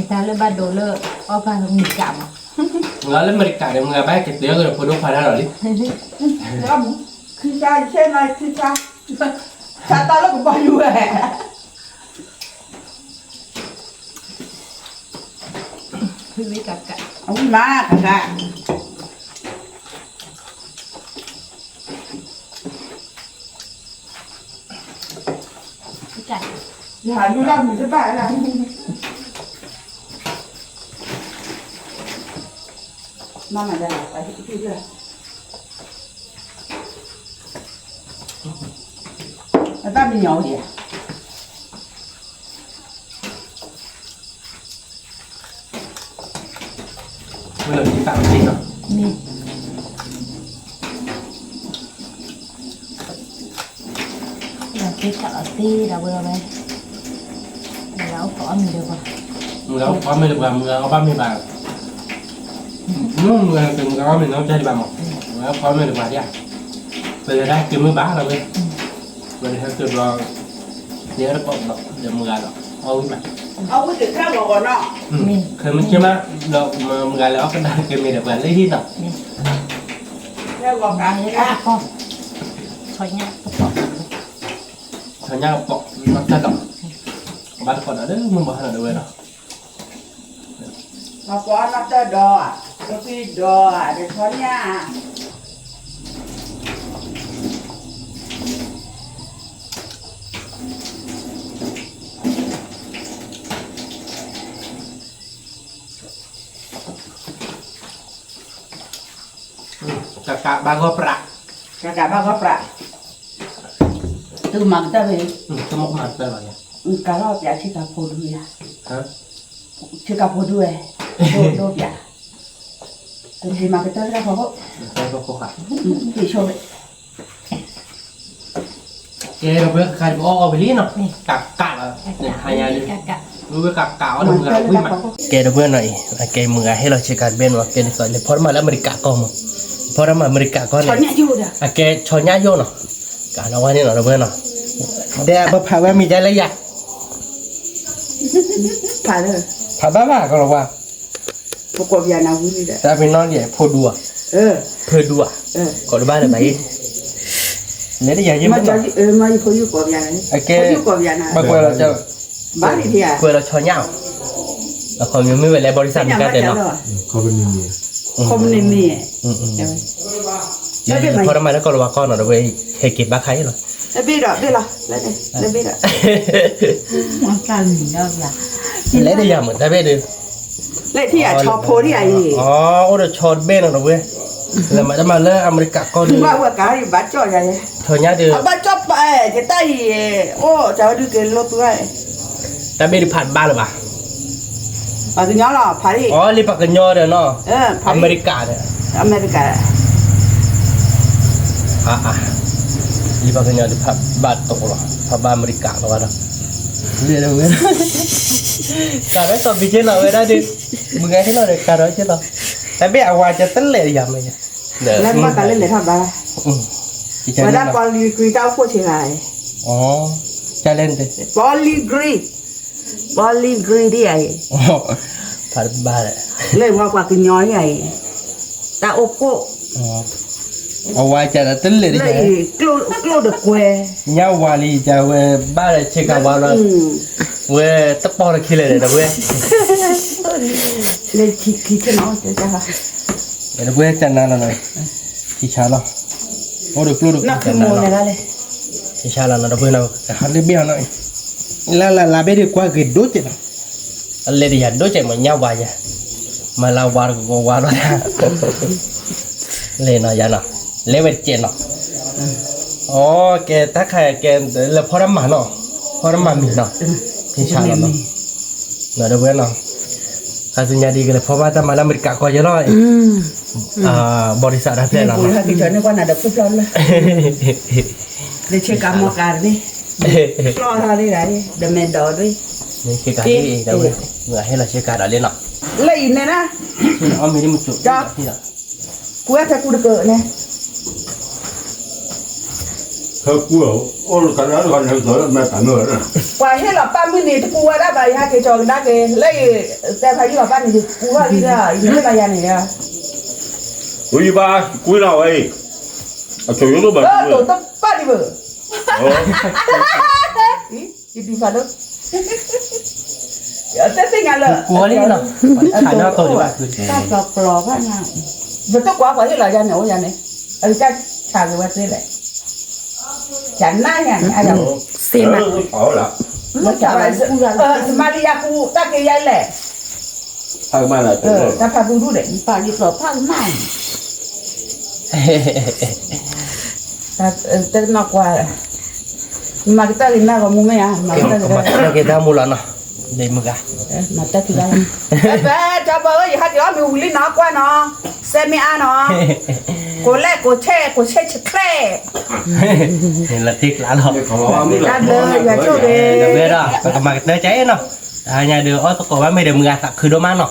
တၢ်လၢဘၣ်ဒိလၢ အီၣ်ဘၣ်မုၢ်ကးမး, မုၢ်ဂၤလၢအမဲရကၤဒီး မုၢ်ဂၤဘၣ်က့ၤတဲအီၤကဒီးဖိဒိၣ်ခွါတၢ်လီၤလံ, ခံဆါဆဲးနီၤ ခံဆါ, ဆါတၢ်လၢကဘီယူၤဝဲ ဝံၣ်ကးကး, အဝံၣ်မးကးကး, ယဟးလူလၢမုၢ်တဘၣ်လၢ, မၤမၤဒၣ်လီၤ, အတၢ်မံညီၤဝဲယၤ မ့ၢ်, မ့ၢ်, မုၢ်ဂၤသ့ၣ်တၢ်အီၤသ့ဒီးဝဲ, မုၢ်ဂၤအိၣ်ခိးအီၣ်မ့ၤဒီးပှၤ, မုၢ်ဂၤအိၣ်ခိးအီၣ်မ့ၤဒီးပှၤ မုၢ်ဂၤအီၣ်ဘၣ်မ့ၤဘၣ်, မုၢ်ဂၤတမုၢ်ဂၤအီၣ်မ့ၤနီတဘျီဘၣ်မး, မုၢ်ဂၤအိၣ်ခိးအီၣ်မ့ၤဒီးပှၤဒၣ်, ပလဲၤဒၣ်က့ၤမုၢ်ဘၣ်လီၤဝဲ, ပလဲၤဟဲက့ၤဘျီ, ယဟဲတကိးဘျီဒီးမုၢ်ဂၤဒီး အီၣ်ဝံၣ်မး, အဝံၣ်တခါလီၤဂီၤနီၤ, ခဲမုၢ်ဆ့ၣ်မး, ဒီးမုၢ်ဂၤလဲၤအီၣ်ကဒါက့ၤမ့ၤဒီးပှၤလၢဟံၣ်နီၤ, ဆီညၣ်ကပိာ်, ဆီညၣ်ကပိာ်, နီၢ်တၢ်ဒီး, ဘၣ်တကိးဒီး မုၢ်ဘၣ်ဟးဒီးဝဲဒီး ပှၤနီၢ်တၢ်ဒီး, ကဖံဒီး, ဒီးဆီညၣ် ကးကးဘၣ်ဂီၢ်ပြး, ကးကးဘၣ်ဂီၢ်ပြး, သုကမၤကတၢၢ်ဖဲ, သုမၤကမၤကတၢၢ်လီၤ, ကးလီၤပၠးဆ့ကၤဖိဒူယၤ, ဆ့ကၤဖိဒူဝဲ, ဒိၣ်ပၠး, သုကမၤကတၢၢ်လၢဖိ, တဆိဝဲ ကဲဒီပုၢ်ဝဲၢ် ခါခါဒုးအီၣ်အီၣ်ဝံၤလံနီၤ, ကးကးလီၤ, ဟါညါဒုး, ဝဲကးကးအီၣ်ဒီးမုၢ်ဂၤဝံၣ်မး, ကဲဒီပုၢ်ဝဲၢ်နီၤအံၤ အကဲမုၢ်ဂၤဟ့ၣ်လီၤဆ့ကၤတဘ့ၣ်နီၤ, ကဲဒ်သိးလဲၤဖီတၢ်မၤလၢအမဲရကၤကီၢ်မး, ဖီတၢ်မၤအမဲရကၤကီၢ်န့ၣ်, အကဲဆီညၣ်ယိာ်နီၤ, ကးနီၤဝဲန့ၣ်နီၤ ဒီပုၢ်ဝဲၢ်နီၤ, ဒီးပဖးဝဲမံၤဒ်လၢယၤ ဖးဘၣ်ဘၣ်ကီလီၤဝါ, တၢ်ပ့ၤနီၣ်ဒ်ဖိဒူဧါ, ဖိဒူဧါ, ကိးတဘၣ်လၢၤဘၣ်အံၤ, လဲၤတယၤယ့ၢ်မး, အကဲ, ကွဲးလီၤ, ကွဲးလီၤဆီညၣ်, အခီပညီမ့ၢ်ဝဲလၢဘီဒံစၣ်မ့ၢ်ကါတဲနီၤ, ခီပနံၣ်မ့ၢ်, ဖီတၢ်မၤလၢကီၢ်လီၤဝါကီၢ်နီၤ ဒီပုၢ်ဝဲၢ်, ဟဲက့ၤဘၣ်ခါအံၤလီၤ, လဲၤတယၤမး တၢ်ဘ့ၣ်ဒုး, လဲၤထံၣ်ယၤဆီဖိဒ်အံၤ, အိၣ်ဒီးဆီတဘ့ၣ်နီၤ ဒီပုၢ်ဝဲၢ်, လဲၤမၤတၢ်မၤလၢအမဲရကၤကီၢ်ဒုး, ဆီညၣ်ဒုး, ဘၣ်ကၠီၣ်ပာ်, ယတၢ်အံၤ, အိၣ်တၢ်ဝဲဒုးက့ၤလိာ်သူ, တၢ်ဘ့ၣ်ဒုးဖးတဘၣ်လၢၤဘၣ် ပှၤကညီလီၤ, ဖးဒံၣ်, လံပှၤကညီဒီးနီၤ, အမဲရကၤဒီး, အမဲရကၤ, လံပှၤကညီဒုးဖးဘၣ်တိာ်လီၤ, ဖးဘၣ်အမဲရကၤလီၤဘၣ်ဒီး, ကးထီၣ်ကီၢ်ပယီၤနီၤ ဝဲဒၣ်ဒုး, မုၢ်ဂၤဟ့ၣ်လီၤဒီးကးထီၣ်က့ၤလီၤ, တၢ်ဘ့ၣ်အဝၤကတလဲၤယၤမး, လဲၤထီၣ်ဘၣ်လၢလဲၤထီၣ်ဘၣ်, ဝဲဒၣ်ပီလံၤကြံတၢ်အိၣ်ဖှိၣ်ဆ့ကၤ, ကလဲၤ, ပီလံၤကြံ ပီလံၤဂ့ၤဒ်အံၤ, ဖးတဘၣ်, လၢပှၤကညီအံၤ, တၢ်အိၣ်ဖှိၣ်, အဝၤကတလဲၤဒ်အံၤ, ကျိၣ်တကွဲ, ညၣ်ဝါလံကဝဲဘၣ်ဒီးဆ့ကၤဝါလီၤ, ဝဲတပီၢ်တခံလဲၣ်ဒီး ဒီပုၢ်ဝဲၢ် လၢခံခံနီၤ, ဒီပုၢ်ဝဲၢ်ကနၤလီၤ, ခံဆါလီၤ, အိၣ်ဒီးကျိၣ်ဒီး, ခံဆါလီၤနီၤ ဒီပုၢ်ဝဲၢ်နီၤ, ဟးလၢဘ့ၣ်အီၤနီၤ, လၢလၢလၢဘ့ၣ်ဒုးကွၢ်ဂ့ၤဒိၣ်ကဲးနီၤ, အလဲၤတယၤဒိၣ်ကဲးမး ညၣ်ဝါယၤ, မၤလၢဝါတကဝါလီၤ, လဲၤနီၤယၤနီၤ, လဲၤဝဲတကဲးနီၤ, အကဲတၢ်ခါကဲ, လၢဖီတၢ်မၤနီၤ, ဖီတၢ်မၤမံၤနီၤ, ဆါလီၤနီၤ, ဒီးဝဲနီၤ, ခါဆူညါဒ်ကလဲၤဖီဘၣ်တၢ်မၤလၢအမဲရကၤကီၢ်ယဲလီၤ, ဘီဒံစးတၢ်ဖျဲၣ်လီၤနီၤ, လၢဆ့ကၤမီကၤတဘ့ၣ်, ကျီၢ်ထီၣ်ဒ်ဒၣ်, ဒီးမဲာ်ဒီးဒ်, ဆ့ကၤဒ်အံၤဒီးဝဲ, မုၢ်ဂၤဟ့ၣ်လီၤဆ့ကၤဒီးလံနီၤ, လၢအံၤန့ၣ်, အီၣ်မ့ၢ်ဒ်မုၢ်ကၠိၣ်, ကူဝဲဖဲကူတကၢၢ်န့ၣ် ဖဲကူအိၣ်တကးလၢတဂၤန့ၣ်, ပှၤဟ့ၣ်လီၤပၢ်မုၢ်န့ၣ် တကူဝဲဒၣ်ဘၣ် ယဟဲက့ၤကၠီၤကဒါက့ၤ လၢယတဲဖးယံၢ်လီၤပၢ်န့ၣ် ယကူထီၣ်လံဒီး ယဟ့ၣ်လီၤယၤန့ၣ်, ဝံယဘၣ်ကူလီၤဝဲအံၤ, အကၠီၤယိၣ်တဘၣ်, တိၢ်တိၢ်ပၢ်ဒံးဘၣ်, ယဒုးဖးဒိၣ် တသ့ၣ်ညါလၢ ကူလံနီၤ, တၢ်ကျီကျီဘၣ်, ပတကွၢ်ပှၤဟ့ၣ်လီၤယၤန့ၣ် အိၣ်ယၤန့ၣ်, အကစၢ်ဆးက့ၤဝဲသ့လဲၣ်, ယနၢ်ယၤန့ၣ်, စ့မး, မၤလၢယၤကူတၢ်က့ၤယၤလဲၣ်, တၢ်ဖးဒူဒူၣ်လဲၣ်, ပာ်လံကျီဖးကမၣ် တနီၢ်ကွၢ်, မၤကတၢၢ်က့ၤနၢ်ဂီၤမူမ့ၢ်ဧါ, မၤကတၢၢ်က့ၤတၢ်မူလီၤနီၤ, ဒ်မုၢ်ဂၤ, မၤတၢ်က့ၤ, ပၢ် ကၠီဘီဧၢ ယဟဲက့ၤအီၣ်မ့ၤဝံၤလံနီၤ ကွၢ်နီၤ, စဲမ့ၢ်အါနီၤ, ကိးလဲၣ်ကိးဆဲး ကိးဆဲးဆဲးချဲး, လၢတ့ကျးလီၤ, တၢ်ဘျုး ယွၤဆိၣ်ဂ့ၤ, ဝဲဒၣ် ပကမၤကတၢၢ်ကအဲၣ်နီၤ, တဟါညါဒီးအီၣ်သကိးဘၣ်မ့ၢ်ဒီးမုၢ်ဂၤသးခုဒိၣ်မးနီၤ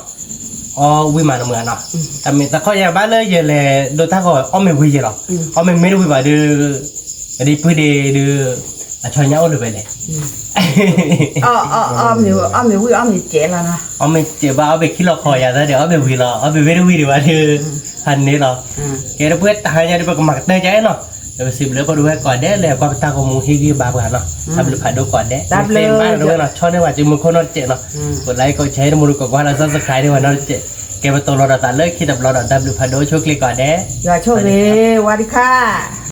အီၣ်ဝံၣ်မးနီၤမုၢ်ဂၤနီၤ, တမ့ၢ်တခီယၤဘၣ်လၢယလဲၤဒိတၢ်ဂီၤအီၣ်မ့ၤဝံၤယဲလီၤ, အီၣ်မ့ၤမ့ၢ်တဝံၤဘၣ်ဒီး, ကဒံပုၢ်ဒ့ဒီး, အဆီညါအိၣ်လၢၤဝဲလဲၣ်, အီၣ်မ့ၤဝံၤအီၣ်မ့ၤစဲးလီၤနီၤ, အီၣ်မ့ၤစဲးဘၣ်အီၣ်မ့ၤခံလီၤခီယၤသၢဒီး အီၣ်မ့ၤဝံၤလီၤ အီၣ်မ့ၤမ့ၢ်တဝံၤဒံးဘၣ်ဒီး, ဖးန့ၣ်လီၤ, ကဲဒီးပဝဲတဟါညါဒီးပကမၤကတၢၢ်ကအဲၣ်နီၤ, ဒီးပစံးဘျုးပှၤဒိဝဲၢ်ကိးဂၤဒဲးလၢကွၢ်ပတၢ်ဂီၤမူဟ့ၣ်ဂံၢ်ဘါပှၤနီၤ, တၢ်ဘျုးဖးဒိၣ်ကိးဂၤဒဲး, တၢ်ဘျုးမးဒီးဝဲနီၤ ဆီန့ၢ်ဝဲစုမုၢ်ခိၣ်နီတစဲးနီၤ, ကိးlikeကိးshare တမူတကိးကွၢ်လီၤ subscribe န့ၢ်ဝဲနီတစဲး, ကဲပတိၤလီၤဒီးသးလၢခံတဘျီဒီး တၢ်ဘျုးဖးဒိၣ်ဆိၣ်ချ့ကိးဂၤဒဲး, ယွၤဆိၣ်ဂ့ၤ, ဝါဒံခါ